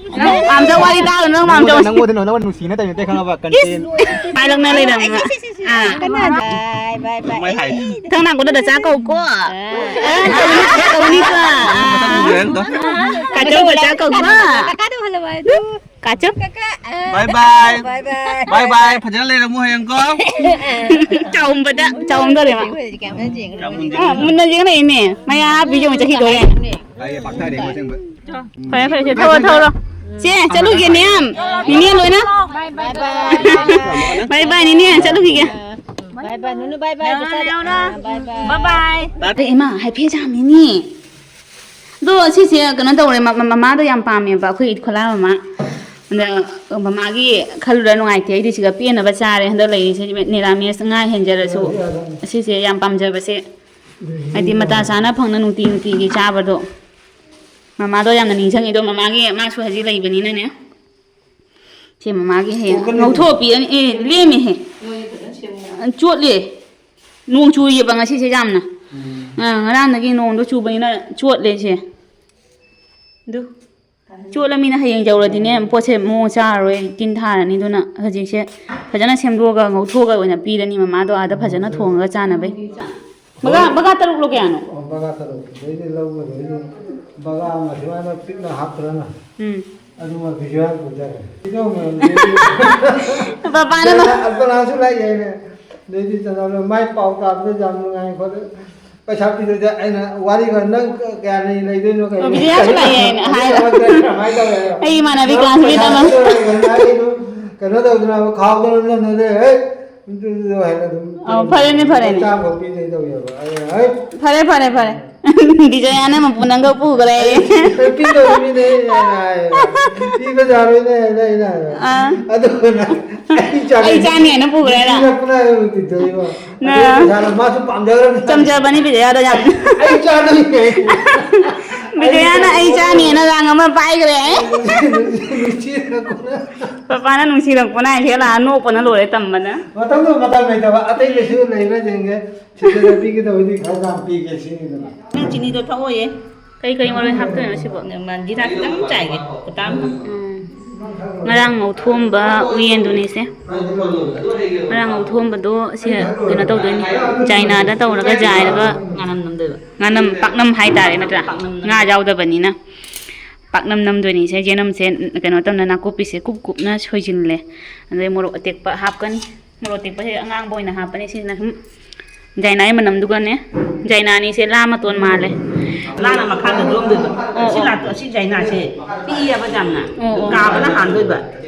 ꯃꯥꯝꯆꯧ ꯋꯥꯔꯤ ꯇꯥꯒꯅꯨ, ꯅꯪ ꯃꯥꯝꯆꯧ꯫ ꯅꯪꯉꯣꯟꯗ, ꯅꯪꯉꯣꯟꯗ ꯅꯨꯡꯁꯤꯅ ꯇꯧꯔꯤꯅꯦ ꯈꯪꯉꯕ? ꯀꯟꯇꯦꯟ꯫ ꯄꯥꯏꯔꯛꯅ ꯂꯩꯔꯝꯃꯣ꯫ ꯑꯥ꯫ ꯀꯅꯥꯗ? ꯕꯥꯏ, ꯕꯥꯏ, ꯕꯥꯏ꯫ ꯃꯊꯪ ꯂꯥꯛꯄꯗ ꯅꯆꯥ ꯀꯧꯀꯣ꯫ ꯑꯥ꯫ ꯑꯥ, ꯀꯧꯅꯤ, ꯀꯧꯅꯤꯀꯣ꯫ ꯑꯥ꯫ ꯀꯥꯆꯧ ꯅꯆꯥ ꯀꯧꯀꯣ꯫ ꯀꯀꯥꯗ ꯎꯍꯜꯂꯣ ꯍꯥꯏꯗꯣ꯫ ꯀꯥꯆꯞ꯫ ꯀꯀꯥ, ꯑ, bye bye꯫ Bye bye꯫ Bye bye꯫ ꯐꯖꯅ ꯂꯩꯔꯝꯃꯨ ꯍꯌꯦꯡꯀꯣ꯫ ꯆꯥꯎꯝꯕꯗ, ꯆꯥꯎꯝꯗꯧꯔꯦ ꯃꯥ꯫ ꯑꯩꯈꯣꯏ ꯍꯧꯖꯤꯛ ꯀꯌꯥꯝ ꯐꯖꯅ ꯌꯦꯡꯉ ꯑꯥ, ꯂꯣꯏꯔꯦ꯫ ꯃꯨꯟꯅ ꯌꯦꯡꯉꯛꯏꯅꯦ꯫ ꯃꯌꯥ ꯍꯥꯞꯄꯤꯁꯦ ꯑꯃꯨꯛ ꯆꯠꯈꯤꯗꯣꯔꯦ꯫ ꯑꯩ ꯄꯥꯛꯊꯔꯦ ꯑꯁꯦꯡꯕ꯫ ꯐꯔꯦ, ꯐꯔꯦ, ꯁꯦ, ꯊꯧꯔꯣ, ꯊꯧꯔꯣ꯫ ꯁꯦ, ꯆꯠꯂꯨꯒꯦ, ꯅꯦꯝ꯫ ꯅꯦꯅꯦ ꯂꯣꯏꯅ꯫ Bye bye꯫ Bye bye, ꯅꯦꯅꯦ, ꯆꯠꯂꯨꯈꯤꯒꯦ꯫ Bye bye, ꯅꯨꯅꯨ, bye bye, ꯅꯦꯅꯦ, ꯕꯤꯁꯥꯗ꯫ ꯅꯦꯅꯦ꯫ ꯑꯥ, bye bye꯫ Bye bye꯫ ꯑꯦ, ꯏꯃꯥ, ꯍꯥꯏꯐꯦꯠ ꯌꯥꯝꯃꯤꯅꯤ꯫ ꯑꯗꯣ ꯁꯤꯁꯦ ꯀꯩꯅꯣ ꯇꯧꯔꯦ, ꯃ-, ꯃ-, ꯃꯃꯥꯗꯣ ꯌꯥꯝ ꯄꯥꯝꯃꯦꯕ, ꯑꯩꯈꯣꯏ ꯏꯠ ꯈꯣꯂꯥ ꯃꯃꯥ꯫ ꯑꯗ ꯃꯃꯥꯒꯤ ꯈꯜꯂꯨꯔ ꯅꯨꯡꯉꯥꯏꯇꯦ꯫ ꯑꯩꯗꯤ ꯁꯤꯒ ꯄꯦꯟꯅꯕ ꯆꯥꯔꯦ ꯍꯟꯗꯛ ꯂꯩꯔꯤꯁꯦ, ꯅꯤꯔꯥꯃꯤꯁ ꯉꯥ ꯍꯦꯟꯖꯔꯁꯨ꯫ ꯑꯁꯤꯁꯦ ꯌꯥꯝ ꯄꯥꯝꯖꯕꯁꯦ, ꯍꯥꯏꯗꯤ ꯃꯇꯥ ꯆꯥꯅ ꯐꯪꯅ ꯅꯨꯡꯇꯤ ꯅꯨꯡꯇꯤꯒꯤ ꯆꯥꯕꯗꯣ꯫ ꯃꯃꯥꯗꯣ ꯌꯥꯝꯅ ꯅꯤꯡꯁꯤꯡꯉꯤ꯫ ꯑꯗꯣ ꯃꯃꯥꯒꯤ, ꯃꯥꯁꯨ ꯍꯧꯖꯤꯛ ꯂꯩꯕꯅꯤꯅꯅꯦ, ꯁꯤ ꯃꯃꯥꯒꯤ ꯍꯌꯦꯡ ꯉꯧꯊꯣꯛꯑ ꯄꯤꯔꯅꯤ꯫ ꯑꯦ, ꯂꯦꯝꯃꯦꯍꯦ꯫ ꯆꯣꯠꯂꯦ꯫ ꯅꯣꯡ ꯆꯨꯏꯌꯦꯕ ꯉꯁꯤꯁꯦ ꯌꯥꯝꯅ꯫ ꯎꯝ꯫ ꯑꯥ, ꯉꯔꯥꯡꯗꯒꯤ ꯅꯣꯡꯗꯣ ꯆꯨꯕꯅꯤꯅ ꯆꯣꯠꯂꯦ ꯁꯦ꯫ ꯑꯗꯨ ꯆꯣꯠꯂꯃꯤꯅ ꯍꯌꯦꯡ ꯌꯧꯔꯗꯤꯅꯦ, ꯄꯣꯠꯁꯦ ꯃꯑꯣꯡ ꯆꯥꯔꯔꯣꯏ, ꯇꯤꯟ ꯊꯥꯔꯅꯤ꯫ ꯑꯗꯨꯅ ꯍꯧꯖꯤꯛꯁꯦ ꯐꯖꯅ ꯁꯦꯝꯗꯣꯛꯑꯒ ꯉꯧꯊꯣꯛꯑꯒ ꯑꯣꯏꯅ ꯄꯤꯔꯅꯤ ꯃꯃꯥꯗꯣ ꯑꯥꯗ ꯐꯖꯅ ꯊꯣꯡꯉꯒ ꯆꯥꯅꯕꯩ꯫ ꯕꯒꯥ, ꯕꯒꯥ ꯇꯔꯨꯛꯂꯣ ꯀꯌꯥꯅꯣ? ꯑꯣ, ꯕꯒꯥ ꯇꯔꯨꯛ꯫ ꯑꯗꯩꯗꯤ ꯂꯧꯒꯗꯣꯏꯗꯣ ꯕꯒꯥ ꯑꯃ ꯁꯨꯃꯥꯏꯅ ꯄꯤꯛꯅ ꯍꯥꯞꯇ꯭ꯔꯅ꯫ ꯎꯝ꯫ ꯑꯗꯨꯃ ꯄꯤꯁꯨ ꯍꯥꯞꯄꯨꯗꯔꯦ꯫ ꯄꯤꯗꯧ ꯃꯌꯥꯝꯗꯨꯗꯤ ꯕꯕꯥꯅ ꯃ- ꯑꯜꯄꯅꯥꯁꯨ ꯂꯥꯛꯑꯦꯅꯦ꯫ ꯑꯗꯩꯗꯤ ꯆꯅꯥꯎꯅ ꯃꯥꯏ ꯄꯥꯎ ꯇꯥꯕꯗ ꯌꯥꯝ ꯅꯨꯡꯉꯥꯏ ꯈꯣꯠꯂꯦ꯫ ꯄꯩꯁꯥ ꯄꯤꯗꯣꯏꯗ ꯑꯩꯅ ꯋꯥꯔꯤꯒ ꯅꯪ ꯀꯌꯥ ꯂꯩ-, ꯂꯩꯗꯣꯏꯅꯣ ꯀꯩꯅꯣ? ꯑꯣ, ꯕꯤꯖꯌꯥꯁꯨ ꯂꯥꯛꯑꯦ ꯍꯥꯏꯅ ꯍꯥꯏꯔ꯫ ꯀꯃꯥꯏꯅ ꯇꯧꯋꯦ? ꯑꯩ ꯏꯃꯥꯟꯅꯕꯤ ꯅꯪ classmate ꯄꯩꯁꯥ ꯑꯃ꯫ ꯄꯤꯗꯣꯏꯔꯣ ꯀꯩꯅꯣ ꯍꯥꯏꯔꯗꯤ ꯑꯗꯨꯝ ꯀꯩꯅꯣ ꯇꯧꯗꯅ ꯈꯥꯎꯗꯅ ꯅꯝꯗꯅ, "ꯍꯦ, ꯑꯗꯨꯗꯣ" ꯍꯥꯏꯅ ꯑꯗꯨꯝ ꯑꯧ, ꯐꯔꯦꯅꯦ, ꯐꯔꯦꯅꯦ꯫ ꯆꯥꯝꯃ ꯄꯤꯗꯣꯏ ꯇꯧꯋꯦꯕ꯫ ꯑꯩꯅ, "ꯍꯦ, ꯐꯔꯦ, ꯐꯔꯦ, ꯐꯔꯦ꯫ ꯕꯤꯖꯌꯥꯅ ꯃꯄꯨ ꯅꯪꯒ ꯄꯨꯈ꯭ꯔꯦ꯫ ꯑꯩ ꯄꯤꯗꯧꯔꯤꯅꯦ" ꯍꯥꯏꯅ ꯍꯥꯏꯌꯦꯕ꯫ "ꯄꯤꯕ ꯌꯥꯔꯣꯏꯅꯦ" ꯍꯥꯏꯅ ꯑꯩꯅ ꯍꯥꯏꯕ꯫ ꯑꯥ꯫ ꯑꯗꯨꯒꯅ ꯑꯩ ꯆꯥꯅꯤ-, ꯑꯩ ꯆꯥꯅꯤꯅ ꯄꯨꯈ꯭ꯔꯦ ꯍꯥꯏꯔ? ꯄꯤꯔꯛꯄꯅ ꯑꯩ ꯄꯤꯗꯣꯏꯕ꯫ ꯅ-, ꯑꯗꯨ ꯄꯩꯁꯥꯗꯣ ꯃꯥꯁꯨ ꯄꯥꯝꯖꯈ꯭ꯔꯕꯅꯤ꯫ ꯆꯝꯖꯕꯅꯤ ꯕꯤꯖꯌꯥꯗꯣ ꯌꯥꯝ꯫ ꯑꯩ ꯆꯥꯗꯣꯏꯅꯦ꯫ ꯕꯤꯖꯌꯥꯅ "ꯑꯩ ꯆꯥꯅꯤꯅ" ꯔꯥꯡ ꯑꯃ ꯄꯥꯏꯈ꯭ꯔꯦ꯫ ꯅꯨꯡꯁꯤꯔꯛꯄꯅ꯫ ꯄꯄꯥꯅ ꯅꯨꯡꯁꯤꯔꯛꯄꯅ ꯍꯥꯏ ꯍꯦꯛ ꯂꯥꯛꯑ ꯅꯣꯛꯄꯅ ꯂꯣꯏꯔꯦ ꯇꯝꯕꯅ꯫ ꯃꯇꯝꯗꯣ ꯃꯇꯝ ꯂꯩꯇꯕ, ꯑꯇꯩ ꯀꯩꯁꯨ ꯂꯩꯕꯁꯤꯡꯁꯦ ꯁꯤꯗ ꯄꯤꯒꯗꯕꯗꯤ ꯈꯔ ꯌꯥꯝ ꯄꯤꯒꯦ ꯁꯤꯅꯤꯗꯅ꯫ ꯅꯪ ꯆꯤꯅꯤꯗꯣ ꯊꯛꯑꯣꯌꯦ꯫ ꯀꯩ ꯀꯩ ꯃꯔꯣꯏ ꯍꯥꯞꯇꯣꯏꯅꯣ ꯁꯤꯕꯣ? ꯃꯟꯖꯤꯔꯥ ꯈꯤꯇꯪ ꯆꯥꯏꯒꯦ, ꯈꯨꯇꯥ ꯑꯃ꯫ ꯎꯝ꯫ ꯉꯔꯥꯡ ꯉꯧꯊꯣꯛꯑꯝꯕ ꯎꯌꯦꯟꯗꯨꯅꯤꯁꯦ꯫ ꯉꯔꯥꯡ ꯉꯧꯊꯣꯛꯑꯝꯕꯗꯣ ꯁꯤ ꯀꯩꯅꯣ ꯇꯧꯗꯣꯏꯅꯤ꯫ ꯆꯥꯏꯅꯥꯗ ꯇꯧꯔꯒ ꯖꯥꯏꯔꯒ ꯉꯥꯅꯝ ꯅꯝꯗꯣꯏꯕ꯫ ꯉꯥꯅꯝ, ꯄꯥꯛꯅꯝ ꯍꯥꯏꯇꯥꯔꯦ ꯅꯠꯇ꯭ꯔꯥ? ꯄꯥꯛꯅꯝ ꯅꯝ-, ꯉꯥ ꯌꯥꯎꯗꯕꯅꯤꯅ꯫ ꯄꯥꯛꯅꯝ ꯅꯝꯗꯣꯏꯅꯤ꯫ ꯁꯦ ꯌꯦꯅꯝꯁꯦ ꯀꯩꯅꯣ ꯇꯧꯅ ꯅꯥꯀꯨꯞꯄꯤꯁꯦ ꯀꯨꯞ ꯀꯨꯞꯅ ꯁꯣꯏꯖꯤꯜꯂꯦ꯫ ꯑꯗꯩ ꯃꯣꯔꯣꯛ ꯑꯇꯦꯛꯄ ꯍꯥꯞꯀꯅꯤ꯫ ꯃꯣꯔꯣꯛ ꯑꯇꯦꯛꯄꯁꯦ ꯑꯉꯥꯡꯕ ꯑꯣꯏꯅ ꯍꯥꯞꯄꯅꯤ꯫ ꯁꯤꯁꯤꯅ ꯁꯨꯝ ꯖꯥꯏꯅꯥꯒꯤ ꯃꯅꯝꯗꯨꯒꯅꯦ꯫ ꯖꯥꯏꯅꯥꯅꯤꯁꯦ ꯂꯥ ꯃꯇꯣꯟ ꯃꯥꯜꯂꯦ꯫ ꯂꯥꯅ ꯃꯈꯥꯗ ꯌꯣꯝꯗꯣꯏꯕ꯫ ꯑꯣ, ꯑꯁꯤ ꯑꯣ꯫ ꯂꯥꯛꯇꯣ-, ꯑꯁꯤ ꯖꯥꯏꯅꯥꯁꯦ ꯄꯤꯛꯏꯌꯦꯕ ꯌꯥꯝꯅ꯫ ꯑꯣ, ꯑꯣ꯫ ꯀꯥꯕꯅ ꯍꯥꯟꯗꯣꯏꯕ꯫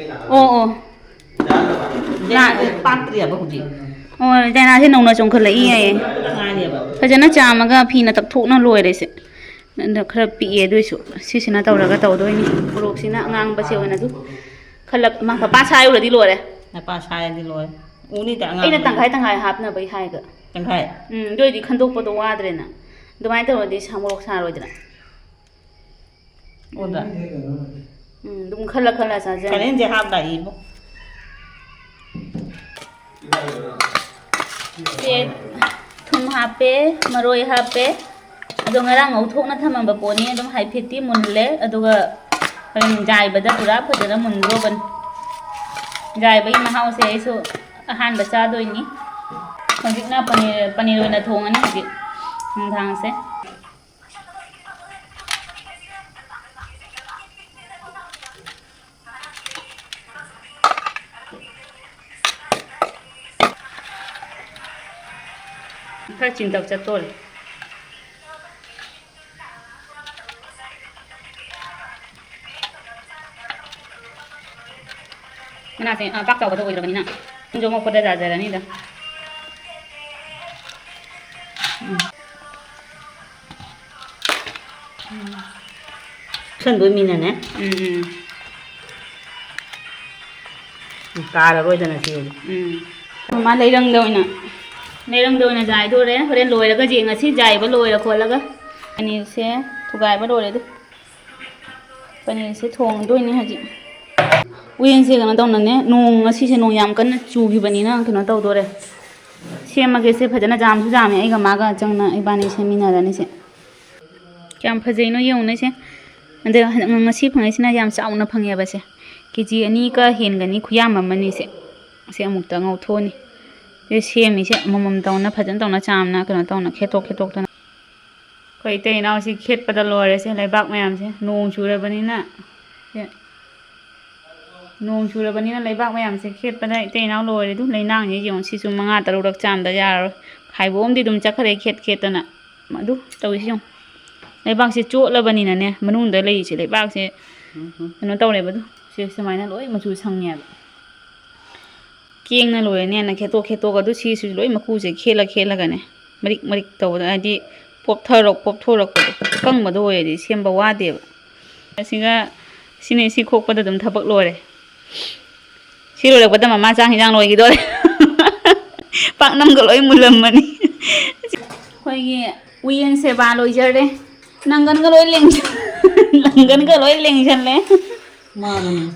ꯑꯣ, ꯑꯣ꯫ ꯖꯥꯏꯅꯥꯁꯦ ꯄꯥꯛꯇ꯭ꯔꯤꯌꯦꯕ ꯍꯧꯖꯤꯛ꯫ ꯑꯣ, ꯖꯥꯏꯅꯥꯁꯦ ꯅꯧꯅ ꯆꯣꯡꯈꯠꯂꯛꯏ ꯍꯥꯏꯌꯦ꯫ ꯉꯥꯏꯔꯤꯌꯦꯕ꯫ ꯐꯖꯅ ꯆꯥꯝꯃꯒ ꯐꯤꯅ ꯇꯛꯊꯣꯛꯅ ꯂꯣꯏꯔꯦ ꯁꯦ꯫ ꯑꯗ ꯈꯔ ꯄꯤꯛꯑꯦ, ꯑꯗꯨꯏꯁꯨ ꯁꯤꯁꯤꯅ ꯇꯧꯔꯒ ꯇꯧꯗꯣꯏꯅꯤ꯫ ꯃꯣꯔꯣꯛꯁꯤꯅ ꯑꯉꯥꯡꯕꯁꯦ ꯑꯣꯏꯅ ꯑꯗꯨꯝ ꯈꯜꯂꯛ-, ꯃꯥ ꯃꯄꯥ ꯁꯥꯏꯔꯨꯔꯗꯤ ꯂꯣꯏꯔꯦ꯫ ꯃꯄꯥ ꯁꯥꯏꯔꯗꯤ ꯂꯣꯏꯔꯦ꯫ ꯎꯅꯤꯗ ꯑꯉꯥꯡ ꯑꯩꯅ ꯇꯪꯈꯥꯏ ꯇꯪꯈꯥꯏ ꯍꯥꯞꯅꯕꯒꯤ ꯍꯥꯏꯒ꯫ ꯇꯪꯈꯥꯏ? ꯎꯝ, ꯑꯗꯨ ꯑꯣꯏꯗꯤ ꯈꯟꯗꯣꯛꯄꯗꯣ ꯋꯥꯗ꯭ꯔꯦꯅ꯫ ꯑꯗꯨꯃꯥꯏꯅ ꯇꯧꯔꯗꯤ ꯁꯥ ꯃꯣꯔꯣꯛ ꯁꯥꯔꯣꯏꯗꯅ꯫ ꯑꯣꯗ꯫ ꯎꯝ, ꯑꯗꯨꯝ ꯈꯜꯂ ꯈꯜꯂ ꯆꯥꯖꯔꯦ꯫ ꯀꯔꯦꯟꯁꯦ ꯍꯥꯞ ꯂꯥꯛꯏꯕꯣ꯫ ꯁꯦ ꯊꯨꯝ ꯍꯥꯞꯄꯦ, ꯃꯔꯣꯏ ꯍꯥꯞꯄꯦ꯫ ꯑꯗꯣ ꯉꯔꯥꯡ ꯉꯧꯊꯣꯛꯅ ꯊꯝꯃꯝꯕ ꯄꯣꯠꯅꯤ꯫ ꯑꯗꯨꯝ ꯍꯥꯏꯐꯦꯠꯇꯤ ꯃꯨꯜꯂꯦ꯫ ꯑꯗꯨꯒ ꯍꯣꯔꯦꯟ ꯌꯥꯏꯕꯗ ꯄꯨꯔꯥ ꯐꯖꯅ ꯃꯨꯟꯗꯧꯕꯅꯤ꯫ ꯌꯥꯏꯕꯒꯤ ꯃꯍꯥꯎꯁꯦ ꯑꯩꯁꯨ ꯑꯍꯥꯟꯕ ꯆꯥꯗꯣꯏꯅꯤ꯫ ꯍꯧꯖꯤꯛꯅ ꯄꯅꯤꯔ, ꯄꯅꯤꯔ ꯑꯣꯏꯅ ꯊꯣꯡꯉꯅꯤ ꯍꯧꯖꯤꯛ ꯅꯨꯡꯗꯥꯡꯁꯦ꯫ ꯈꯔ ꯆꯤꯟꯇꯛ ꯆꯠꯇꯣꯔꯦ꯫ ꯃꯅꯥꯁꯦ, ꯑ, ꯄꯥꯛ ꯆꯥꯎꯕꯗꯣ ꯑꯣꯏꯗ꯭ꯔꯕꯅꯤꯅ ꯁꯤꯡꯖꯨ ꯃꯣꯔꯣꯛ ꯃꯦꯠꯄꯗ ꯌꯥꯖꯔꯅꯤꯗ꯫ ꯎꯝ꯫ ꯎꯝ꯫ ꯁꯟꯗꯣꯏ ꯃꯤꯅꯅꯦ꯫ ꯎꯝ, ꯎꯝ꯫ ꯀꯥꯔꯔꯣꯏꯗꯅ ꯁꯤ ꯑꯣꯏꯅ꯫ ꯎꯝ꯫ ꯃꯥ ꯂꯩꯔꯪꯗ ꯑꯣꯏꯅ, ꯂꯩꯔꯪꯗ ꯑꯣꯏꯅ ꯖꯥꯏꯗꯣꯔꯦ꯫ ꯍꯣꯔꯦꯟ ꯂꯣꯏꯔꯒ ꯌꯦꯡꯉꯁꯤ, ꯖꯥꯏꯕ ꯂꯣꯏꯔ ꯈꯣꯠꯂꯒ꯫ ꯑꯅꯤꯁꯦ ꯊꯨꯒꯥꯏꯕ ꯂꯣꯏꯔꯦ ꯑꯗꯨ꯫ ꯄꯅꯤꯔꯁꯦ ꯊꯣꯡꯗꯣꯏꯅꯦ ꯍꯧꯖꯤꯛ꯫ ꯎꯌꯦꯟꯁꯦ ꯀꯩꯅꯣ ꯇꯧꯅꯅꯦ, ꯅꯣꯡ ꯉꯁꯤꯁꯦ ꯅꯣꯡ ꯌꯥꯝ ꯀꯟꯅ ꯆꯨꯈꯤꯕꯅꯤꯅ ꯀꯩꯅꯣ ꯇꯧꯗꯣꯔꯦ꯫ ꯁꯦꯝꯃꯒꯦꯁꯦ ꯐꯖꯅ ꯖꯥꯝꯁꯨ ꯖꯥꯝꯃꯦ ꯑꯩꯒ ꯃꯥꯒ ꯆꯪꯅ ꯏꯕꯥꯅꯤ ꯁꯦꯝꯃꯤꯟꯅꯔꯅꯤꯁꯦ꯫ ꯀꯌꯥꯝ ꯐꯖꯩꯅꯣ ꯌꯦꯡꯉꯨꯅꯦ ꯁꯦ꯫ ꯑꯗ ꯉꯁꯤ ꯐꯪꯉꯛꯏꯁꯤꯅ ꯌꯥꯝ ꯆꯥꯎꯅ ꯐꯪꯉꯦꯕ ꯁꯦ꯫ ꯀꯦ ꯖꯤ ꯑꯅꯤꯒ ꯍꯦꯟꯒꯅꯤ ꯈꯨꯌꯥꯝ ꯑꯃꯅꯤ ꯁꯦ꯫ ꯁꯦ ꯑꯃꯨꯛꯇ ꯉꯧꯊꯣꯛꯑꯅꯤ꯫ ꯁꯦ ꯁꯦꯝꯃꯤꯁꯦ ꯑꯃꯃꯝ ꯇꯧꯅ ꯐꯖꯅ ꯇꯧꯅ ꯆꯥꯝꯅ ꯀꯩꯅꯣ ꯇꯧꯅ ꯈꯦꯠꯇꯣꯛ ꯈꯦꯠꯇꯣꯛꯇꯅ꯫ ꯑꯩꯈꯣꯏ ꯏꯇꯩ ꯏꯅꯥꯎꯁꯤ ꯈꯦꯠꯄꯗ ꯂꯣꯏꯔꯦꯁꯦ, ꯂꯩꯕꯥꯛ ꯃꯌꯥꯝꯁꯦ꯫ ꯅꯣꯡ ꯆꯨꯔꯕꯅꯤꯅ, ꯁꯦ, ꯅꯣꯡ ꯆꯨꯔꯕꯅꯤꯅ ꯂꯩꯕꯥꯛ ꯃꯌꯥꯝꯁꯦ ꯈꯦꯠꯄꯗ ꯏꯇꯩ ꯏꯅꯥꯎ ꯂꯣꯏꯔꯦ꯫ ꯑꯗꯨ ꯂꯩꯅꯥꯡꯁꯦ ꯌꯦꯡꯉꯣ, ꯁꯤꯁꯨ ꯃꯉꯥ ꯇꯔꯨꯛꯂꯛ ꯆꯥꯝꯗ ꯌꯥꯔꯔꯣꯏ꯫ ꯈꯥꯏꯕꯣꯝꯗꯤ ꯑꯗꯨꯝ ꯆꯠꯈ꯭ꯔꯦ ꯈꯦꯠ ꯈꯦꯠꯇꯅ꯫ ꯑꯗꯨ ꯇꯧꯔꯤꯁꯤ ꯌꯦꯡꯉꯣ, ꯂꯩꯕꯥꯛꯁꯦ ꯆꯣꯠꯂꯕꯅꯤꯅꯅꯦ, ꯃꯅꯨꯡꯗ ꯂꯩꯔꯤꯁꯦ ꯂꯩꯕꯥꯛꯁꯦ ꯀꯩꯅꯣ ꯇꯧꯔꯦꯕ꯫ ꯑꯗꯨ ꯁꯤ ꯁꯨꯃꯥꯏꯅ ꯂꯣꯏ ꯃꯆꯨ ꯁꯪꯉꯦꯕ꯫ ꯀꯦꯡꯅ ꯂꯣꯏꯔꯅꯦꯅ ꯈꯦꯠꯇꯣꯛ ꯈꯦꯠꯇꯣꯛꯑꯒ ꯑꯗꯨ ꯁꯤꯁꯨ ꯂꯣꯏ ꯃꯀꯨꯁꯦ ꯈꯦꯠꯂ ꯈꯦꯠꯂꯒꯅꯦ, ꯃꯔꯤꯛ ꯃꯔꯤꯛ ꯇꯧꯕꯗ, ꯍꯥꯏꯗꯤ ꯄꯣꯞꯊꯔꯛ ꯄꯣꯞꯊꯣꯔꯛꯄꯗꯣ, ꯑꯀꯪꯕꯗꯣ ꯑꯣꯏꯔꯗꯤ ꯁꯦꯝꯕ ꯋꯥꯗꯦꯕ꯫ ꯑꯁꯤꯒ ꯁꯤꯅꯤ, ꯁꯤ ꯈꯣꯛꯄꯗ ꯑꯗꯨꯝ ꯊꯕꯛ ꯂꯣꯏꯔꯦ꯫ ꯁꯤ ꯂꯣꯏꯔꯛꯄꯗ ꯃꯃꯥ ꯆꯥꯛ ꯍꯤꯟꯖꯥꯡ ꯂꯣꯏꯈꯤꯗꯣꯔꯦ꯫ ꯄꯥꯛꯅꯝꯒ ꯂꯣꯏ ꯃꯨꯜꯂꯝꯃꯅꯤ꯫ ꯑꯩꯈꯣꯏꯒꯤ ꯎꯌꯦꯟ ꯁꯦꯕꯥ ꯂꯣꯏꯖꯔꯦ꯫ ꯅꯪꯒꯟꯒ ꯂꯣꯏ ꯂꯦꯡ-, ꯅꯪꯒꯟꯒ ꯂꯣꯏ ꯂꯦꯡꯁꯜꯂꯦ꯫ ꯃꯥꯅꯦ꯫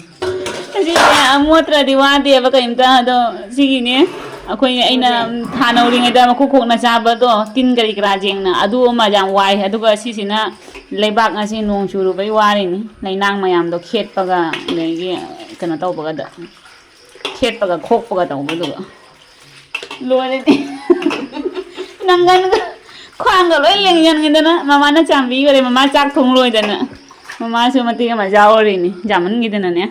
ꯑꯁꯤꯁꯦ ꯑꯃꯣꯠꯇ꯭ꯔꯗꯤ ꯋꯥꯗꯦꯕ ꯀꯩꯝꯇ꯫ ꯑꯗꯣ ꯁꯤꯒꯤꯅꯦ ꯑꯩꯈꯣꯏ, ꯑꯩꯅ ꯊꯥꯅꯧꯔꯤꯉꯩꯗ ꯃꯈꯨ ꯈꯣꯛꯅ ꯆꯥꯕꯗꯣ, ꯇꯤꯟ ꯀꯔꯤ ꯀꯔꯥ ꯌꯦꯡꯅ, ꯑꯗꯨ ꯑꯃ ꯌꯥꯝ ꯋꯥꯏ꯫ ꯑꯗꯨꯒ ꯁꯤꯁꯤꯅ ꯂꯩꯕꯥꯛ, ꯉꯁꯤ ꯅꯣꯡ ꯆꯨꯔꯨꯕꯩ ꯋꯥꯔꯤꯅꯤ, ꯂꯩꯅꯥꯡ ꯃꯌꯥꯝꯗꯣ ꯈꯦꯠꯄꯒ ꯑꯗꯒꯤ ꯀꯩꯅꯣ ꯇꯧꯕꯒꯗ, ꯈꯦꯠꯄꯒ ꯈꯣꯛꯄꯒ ꯇꯧꯕꯗꯨꯒ ꯂꯣꯏꯔꯦꯅꯦ꯫ ꯅꯪꯒꯟꯒ ꯈ꯭ꯋꯥꯡꯒ ꯂꯣꯏ ꯂꯦꯡꯁꯤꯟꯈꯤꯗꯅ ꯃꯃꯥꯅ ꯆꯥꯝꯕꯤꯈ꯭ꯔꯦ꯫ ꯃꯃꯥ ꯆꯥꯛ ꯊꯣꯡ ꯂꯣꯏꯗꯅ ꯃꯃꯥꯁꯨ ꯃꯇꯦꯛ ꯑꯃ ꯌꯥꯎꯔꯤꯅꯤ, ꯌꯥꯝꯃꯟꯈꯤꯗꯅꯅꯦ꯫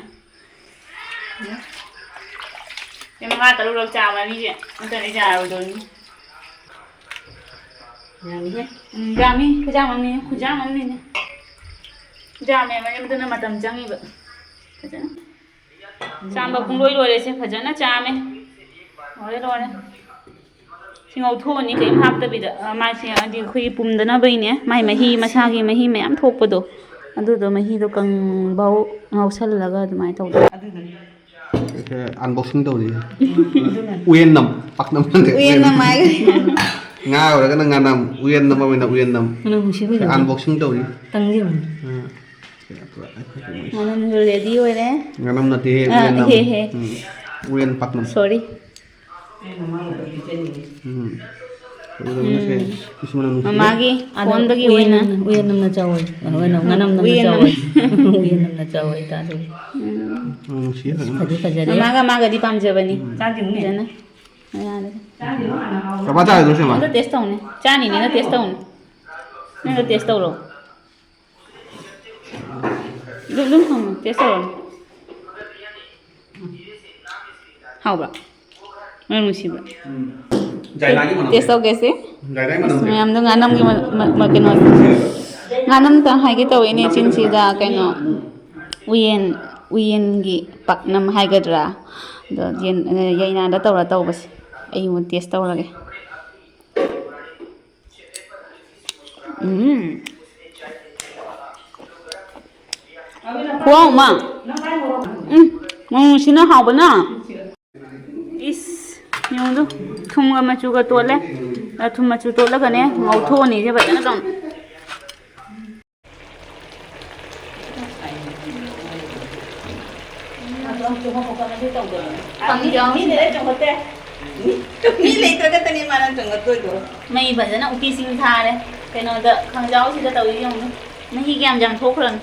ꯃꯤ ꯃꯉꯥ ꯇꯔꯨꯛꯂꯛ ꯆꯥꯕ ꯃꯤꯁꯦ ꯑꯝꯇꯅ ꯌꯥꯔꯣꯏꯗꯧꯔꯤꯅꯤ꯫ ꯌꯥꯝꯃꯤꯍꯦ꯫ ꯎꯝ, ꯌꯥꯝꯃꯤ꯫ ꯈꯨꯌꯥꯝ ꯑꯃꯅꯤ, ꯈꯨꯌꯥꯝ ꯑꯃꯅꯤꯅꯦ꯫ ꯌꯥꯝꯃꯦꯕ, ꯑꯗꯨꯅ ꯃꯇꯝ ꯆꯪꯉꯤꯕ꯫ ꯐꯖꯅ ꯆꯥꯝꯕ ꯄꯨꯡꯂꯣꯏ ꯂꯣꯏꯔꯦꯁꯦ, ꯐꯖꯅ ꯆꯥꯝꯃꯦ꯫ ꯂꯣꯏꯔꯦ, ꯂꯣꯏꯔꯦ꯫ ꯁꯤ ꯉꯧꯊꯣꯛꯑꯅꯤ ꯀꯔꯤꯝ ꯍꯥꯞꯇꯕꯤꯗ꯫ ꯑ, ꯃꯥꯁꯦ ꯍꯥꯏꯗꯤ ꯑꯩꯈꯣꯏꯒꯤ ꯄꯨꯝꯗꯅꯕꯩꯅꯦ꯫ ꯃꯥꯏ ꯃꯍꯤ, ꯃꯁꯥꯒꯤ ꯃꯍꯤ ꯃꯌꯥꯝ ꯊꯣꯛꯄꯗꯣ, ꯑꯗꯨꯗꯣ ꯃꯍꯤꯗꯣ ꯀꯪꯕꯧ ꯉꯧꯁꯜꯂꯒ ꯑꯗꯨꯃꯥꯏꯅ ꯇꯧꯗꯣꯏꯅꯦ꯫ ꯑꯗꯨꯗꯨꯅꯤ꯫ ꯑꯩꯁꯦ unboxing ꯇꯧꯔꯤ꯫ ꯎꯌꯦꯟꯅꯝ, ꯄꯥꯛꯅꯝ ꯅꯠꯇꯦ, ꯎꯌꯦꯟꯅꯝ ꯎꯌꯦꯟꯅꯝ꯫ ꯍꯥꯏꯈ꯭ꯔꯦ꯫ ꯉꯥ ꯑꯣꯏꯔꯒꯅ ꯉꯥꯅꯝ, ꯎꯌꯦꯟꯅꯝ ꯑꯣꯏꯅ ꯎꯌꯦꯟꯅꯝ꯫ ꯃꯅꯝ ꯅꯨꯡꯁꯤꯕ ꯁꯤ ꯌꯥꯝ꯫ Unboxing ꯇꯧꯔꯤ꯫ ꯇꯪꯖꯦ꯫ ꯑꯥ꯫ ꯉꯥꯅꯝꯁꯨ ready ꯑꯣꯏꯔꯦ꯫ ꯉꯥꯅꯝ ꯅꯠꯇꯦꯍꯦ, ꯑꯥ, ꯎꯌꯦꯟꯅꯝ꯫ ꯍꯦ, ꯍꯦ꯫ ꯎꯝ꯫ ꯎꯌꯦꯟ ꯄꯥꯛꯅꯝ꯫ Sorry꯫ ꯎꯝ꯫ ꯎꯝ꯫ ꯃꯃꯥꯒꯤ ꯑꯗꯣ ꯐꯣꯟꯗꯒꯤ ꯑꯣꯏꯅ ꯎꯌꯦꯟ-, ꯎꯌꯦꯟꯅꯝꯅ ꯆꯥꯎꯋꯦ꯫ ꯀꯩꯅꯣ, ꯀꯩꯅꯣ, ꯎꯝ, ꯉꯥꯅꯝꯅ ꯎꯌꯦꯟꯅꯝ꯫ ꯆꯥꯎꯋꯦ꯫ ꯎꯌꯦꯟꯅꯝꯅ ꯆꯥꯎꯋꯦ, ꯇꯥꯗꯣꯏꯅꯦ꯫ ꯎꯝ꯫ ꯎꯝ, ꯅꯨꯡꯁꯤꯌꯦ ꯐꯖꯅ꯫ ꯐꯗꯤ ꯐꯖꯔꯦ꯫ ꯃꯃꯥꯒ ꯃꯥꯒꯗꯤ ꯄꯥꯝꯖꯕꯅꯤ꯫ ꯎꯝ꯫ ꯐꯖꯅ꯫ ꯀꯃꯥꯏ ꯆꯥꯔꯤꯅꯣ ꯁꯤꯃ? ꯑꯝꯇ taste ꯇꯧꯅꯦ꯫ ꯆꯥꯅꯤꯅꯦ, ꯅꯪ taste ꯇꯧꯅꯦ꯫ ꯅꯪꯅ ꯇꯦꯁ ꯇꯧꯔꯣ꯫ ꯑꯗꯨꯝ, ꯑꯗꯨꯝ ꯍꯪꯉꯣ, ꯇꯦꯁ ꯇꯧꯔꯣ꯫ ꯍꯥꯎꯕ꯭ꯔꯥ? ꯃꯅꯝ ꯅꯨꯡꯁꯤꯕ꯭ꯔꯥ? ꯎꯝ꯫ ꯖꯥꯏꯅꯥꯒꯤ ꯃꯅꯝ ꯇꯦꯁ ꯂꯩ꯫ ꯇꯧꯒꯦ ꯁꯤ꯫ ꯖꯥꯏꯅꯥꯒꯤ ꯃꯅꯝ ꯑꯁ, ꯂꯩ꯫ ꯃꯌꯥꯝꯗꯣ ꯉꯥꯅꯝꯒꯤ ꯃ-, ꯃ-, ꯃ-, ꯀꯩꯅꯣ, ꯉꯥꯅꯝꯇ ꯍꯥꯏꯒꯦ ꯇꯧꯋꯦ ꯏꯅꯦ ꯆꯤꯟꯁꯤꯗ, ꯀꯩꯅꯣ, ꯎꯌꯦꯟ, ꯎꯌꯦꯟꯒꯤ ꯄꯥꯛꯅꯝ ꯍꯥꯏꯒꯗ꯭ꯔꯥ? ꯑꯗꯣ ꯌꯦꯟ, ꯌꯥꯏꯅꯥꯗ ꯇꯧꯔ ꯇꯧꯕꯁꯦ꯫ ꯑꯩ ꯑꯃꯨꯛ ꯇꯦꯁ ꯇꯧꯔꯒꯦ꯫ ꯎꯝ꯫ ꯈꯨꯍꯥꯎ ꯑꯃ꯫ ꯎꯝ꯫ ꯃꯣꯔꯣꯛꯁꯤꯅ ꯍꯥꯎꯕꯅ꯫ ꯏꯁ, ꯌꯦꯡꯉꯨꯗꯨ, ꯊꯨꯝꯒ ꯃꯆꯨꯒ ꯇꯣꯠꯂꯦ꯫ ꯑ, ꯊꯨꯝ ꯃꯆꯨ ꯇꯣꯠꯂꯒꯅꯦ, ꯉꯧꯊꯣꯛꯑꯅꯤꯁꯦ ꯐꯖꯅ ꯇꯧꯅ꯫ ꯃꯤ ꯂꯩꯔ ꯆꯣꯡꯈꯠꯇꯦ꯫ ꯃꯤ, ꯃꯤ ꯂꯩꯇ꯭ꯔꯒꯇꯅꯤ ꯃꯥꯅ ꯆꯣꯡꯈꯠꯇꯣꯏꯗꯣ꯫ ꯃꯩ ꯐꯖꯅ ꯎꯇꯤ ꯁꯤꯡ ꯊꯥꯔꯦ꯫ ꯀꯩꯅꯣꯗ, ꯈꯥꯡꯖꯥꯎꯁꯤꯗ ꯇꯧꯔꯤ ꯌꯦꯡꯉꯨꯅꯦ꯫ ꯃꯍꯤ ꯀꯌꯥꯝ ꯌꯥꯝ ꯊꯣꯛꯈ꯭ꯔꯅꯤ꯫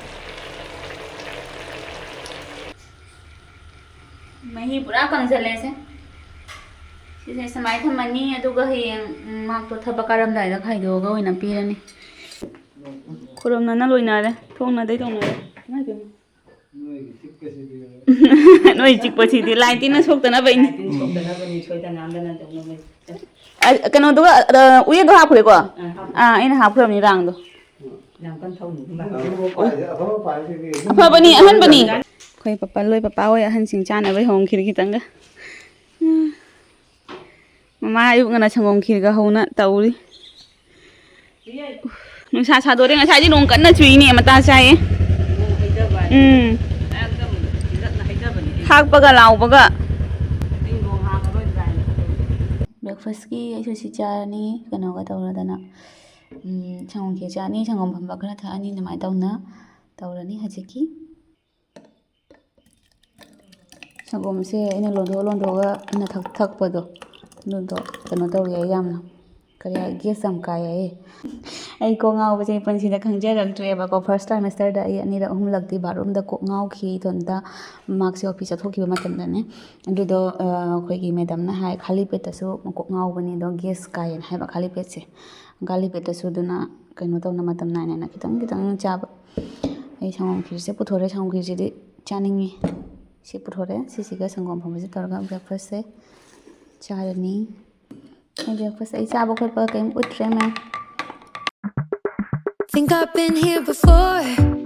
ꯃꯍꯤ ꯄꯨꯔꯥ ꯀꯪꯁꯜꯂꯦꯁꯦ꯫ ꯁꯤꯁꯦ ꯁꯨꯃꯥꯏꯅ ꯊꯝꯃꯅꯤ, ꯑꯗꯨꯒ ꯍꯌꯦꯡ, ꯎꯝ, ꯃꯥꯛꯇꯣ ꯊꯕꯛ ꯀꯥꯔꯝꯗꯥꯏꯗ ꯈꯥꯏꯗꯣꯛꯑꯒ ꯑꯣꯏꯅ ꯄꯤꯔꯅꯤ꯫ ꯈꯨꯔꯨꯝꯅꯅ ꯂꯣꯏꯅꯔꯦ, ꯊꯣꯡꯅꯗꯩ ꯇꯧꯅꯔꯦ꯫ ꯏꯃꯥꯏ ꯄꯦꯝꯃ꯫ ꯅꯣꯏ ꯆꯤꯛꯄꯁꯤꯗꯤ ꯂꯥꯏ ꯇꯤꯟꯅ ꯁꯣꯛꯇꯅꯕ ꯏꯅꯤ꯫ ꯂꯥꯏ ꯇꯤꯟ ꯁꯣꯛꯇꯅꯕꯅꯤ, ꯁꯣꯏꯗ ꯉꯥꯝꯗꯅ ꯇꯧꯅꯕꯅꯤ꯫ ꯑ, ꯀꯩꯅꯣꯗꯨꯒ, ꯑ, ꯎꯌꯦꯟꯗꯣ ꯍꯥꯞꯈ꯭ꯔꯦꯀꯣ? ꯑꯥ, ꯍꯥꯞꯈ꯭ꯔꯦ꯫ ꯑꯥ, ꯑꯩꯅ ꯍꯥꯞꯈ꯭ꯔꯕꯅꯤ ꯔꯥꯡꯗꯣ꯫ ꯌꯥꯝ ꯀꯟꯅ ꯊꯧꯅꯨ꯫ ꯑꯐꯕꯅꯤ, ꯑꯍꯟꯕꯅꯤ꯫ ꯑꯩꯈꯣꯏ ꯄꯄꯥ ꯂꯣꯏ, ꯄꯄꯥ ꯍꯣꯏ ꯑꯍꯟꯁꯤꯡ ꯆꯥꯅꯕꯩ ꯍꯣꯡꯈꯤꯔꯦ ꯈꯤꯇꯪꯒ꯫ ꯃꯃꯥ ꯑꯌꯨꯛ ꯉꯟꯅ ꯁꯪꯒꯣꯝ ꯈꯤꯔꯒ ꯍꯧꯅ ꯇꯧꯔꯤ꯫ ꯅꯨꯡꯁꯥ ꯁꯥꯗꯣꯔꯦ, ꯉꯁꯥꯏꯗꯤ ꯅꯣꯡ ꯀꯟꯅ ꯆꯨꯏꯅꯦ, ꯃꯇꯥ ꯆꯥꯏꯌꯦ꯫ ꯎꯝ꯫ ꯈꯥꯛꯄꯒ ꯂꯥꯎꯕꯒ꯫ Breakfastꯀꯤ ꯑꯩꯁꯨ ꯁꯤ ꯆꯥꯔꯅꯤ, ꯀꯩꯅꯣꯒ ꯇꯧꯔꯗꯅ, ꯎꯝ, ꯁꯪꯒꯣꯝ ꯈꯦꯔ ꯆꯥꯅꯤ, ꯁꯪꯒꯣꯝ ꯐꯝꯕ ꯈꯔ ꯊꯛꯑꯅꯤ, ꯑꯗꯨꯃꯥꯏꯅ ꯇꯧꯅ ꯇꯧꯔꯅꯤ ꯍꯧꯖꯤꯛꯀꯤ꯫ ꯁꯪꯒꯣꯝꯁꯦ ꯑꯩꯅ ꯂꯣꯟꯊꯣꯛ ꯂꯣꯟꯊꯣꯛꯑꯒ ꯑꯩꯅ ꯊꯛ-, ꯊꯛꯄꯗꯣ, ꯑꯗꯨꯗꯣ ꯀꯩꯅꯣ ꯇꯧꯋꯦ ꯌꯥꯝꯅ, ꯀꯔꯤ ꯍꯥꯏ, gas ꯌꯥꯝ ꯀꯥꯏ ꯍꯥꯏꯌꯦ꯫ ꯑꯩ ꯀꯣꯛ ꯉꯥꯎꯕꯁꯦ ꯄꯨꯟꯁꯤꯗ ꯈꯪꯖꯔꯛꯇ꯭ꯔꯦꯕꯀꯣ꯫ ꯐꯥꯔꯁ ꯇ꯭ꯔꯥꯏꯃꯦꯁꯇꯔꯗ ꯑꯩ ꯑꯅꯤꯔꯛ ꯑꯍꯨꯝꯂꯛꯇꯤ ꯕꯥꯠꯔꯨꯝꯗ ꯀꯣꯛ ꯉꯥꯎꯈꯤ ꯏꯇꯣꯝꯇ, ꯃꯥꯔꯛꯁ ꯌꯥꯎꯕꯤ ꯆꯠꯊꯣꯛꯈꯤꯕ ꯃꯇꯝꯗꯅꯦ꯫ ꯑꯗꯨꯗꯣ ꯑꯩꯈꯣꯏꯒꯤ ꯃꯦꯗꯝꯅ ꯍꯥꯏ, ꯈꯥꯂꯤ ꯄꯦꯠꯇꯁꯨ ꯀꯣꯛ ꯉꯥꯎꯕꯅꯤ ꯑꯗꯣ, ꯒꯦꯁ ꯀꯥꯏꯌꯦꯅ ꯍꯥꯏꯕ꯫ ꯈꯥꯂꯤ ꯄꯦꯠꯁꯦ, ꯈꯥꯂꯤ ꯄꯦꯠꯇꯁꯨ ꯑꯗꯨꯅ ꯀꯩꯅꯣ ꯇꯧꯅ ꯃꯇꯝ ꯅꯥꯏꯅ ꯈꯤꯇꯪ ꯈꯤꯇꯪ ꯆꯥꯕ꯫ ꯑꯩ ꯁꯪꯒꯣꯝ ꯈꯤꯔꯁꯦ ꯄꯨꯊꯣꯔꯦ꯫ ꯁꯪꯒꯣꯝ ꯈꯤꯔꯁꯤꯗꯤ ꯆꯥꯅꯤꯡꯉꯤ꯫ ꯁꯤ ꯄꯨꯊꯣꯔꯦ꯫ ꯁꯤꯁꯤꯒ ꯁꯪꯒꯣꯝ ꯑꯐꯝꯕꯁꯦ ꯇꯧꯔꯒ ꯕ꯭ꯔꯦꯛꯐꯥꯁꯁꯦ ꯆꯥꯔꯅꯤ꯫ ꯑꯩ ꯕ꯭ꯔꯦꯛꯐꯥꯁ ꯑꯩ ꯆꯥꯕ ꯈꯣꯠꯄ ꯀꯩꯝ ꯎꯠꯇ꯭ꯔꯦ ꯃꯌꯥꯝ꯫ Think I've been here before.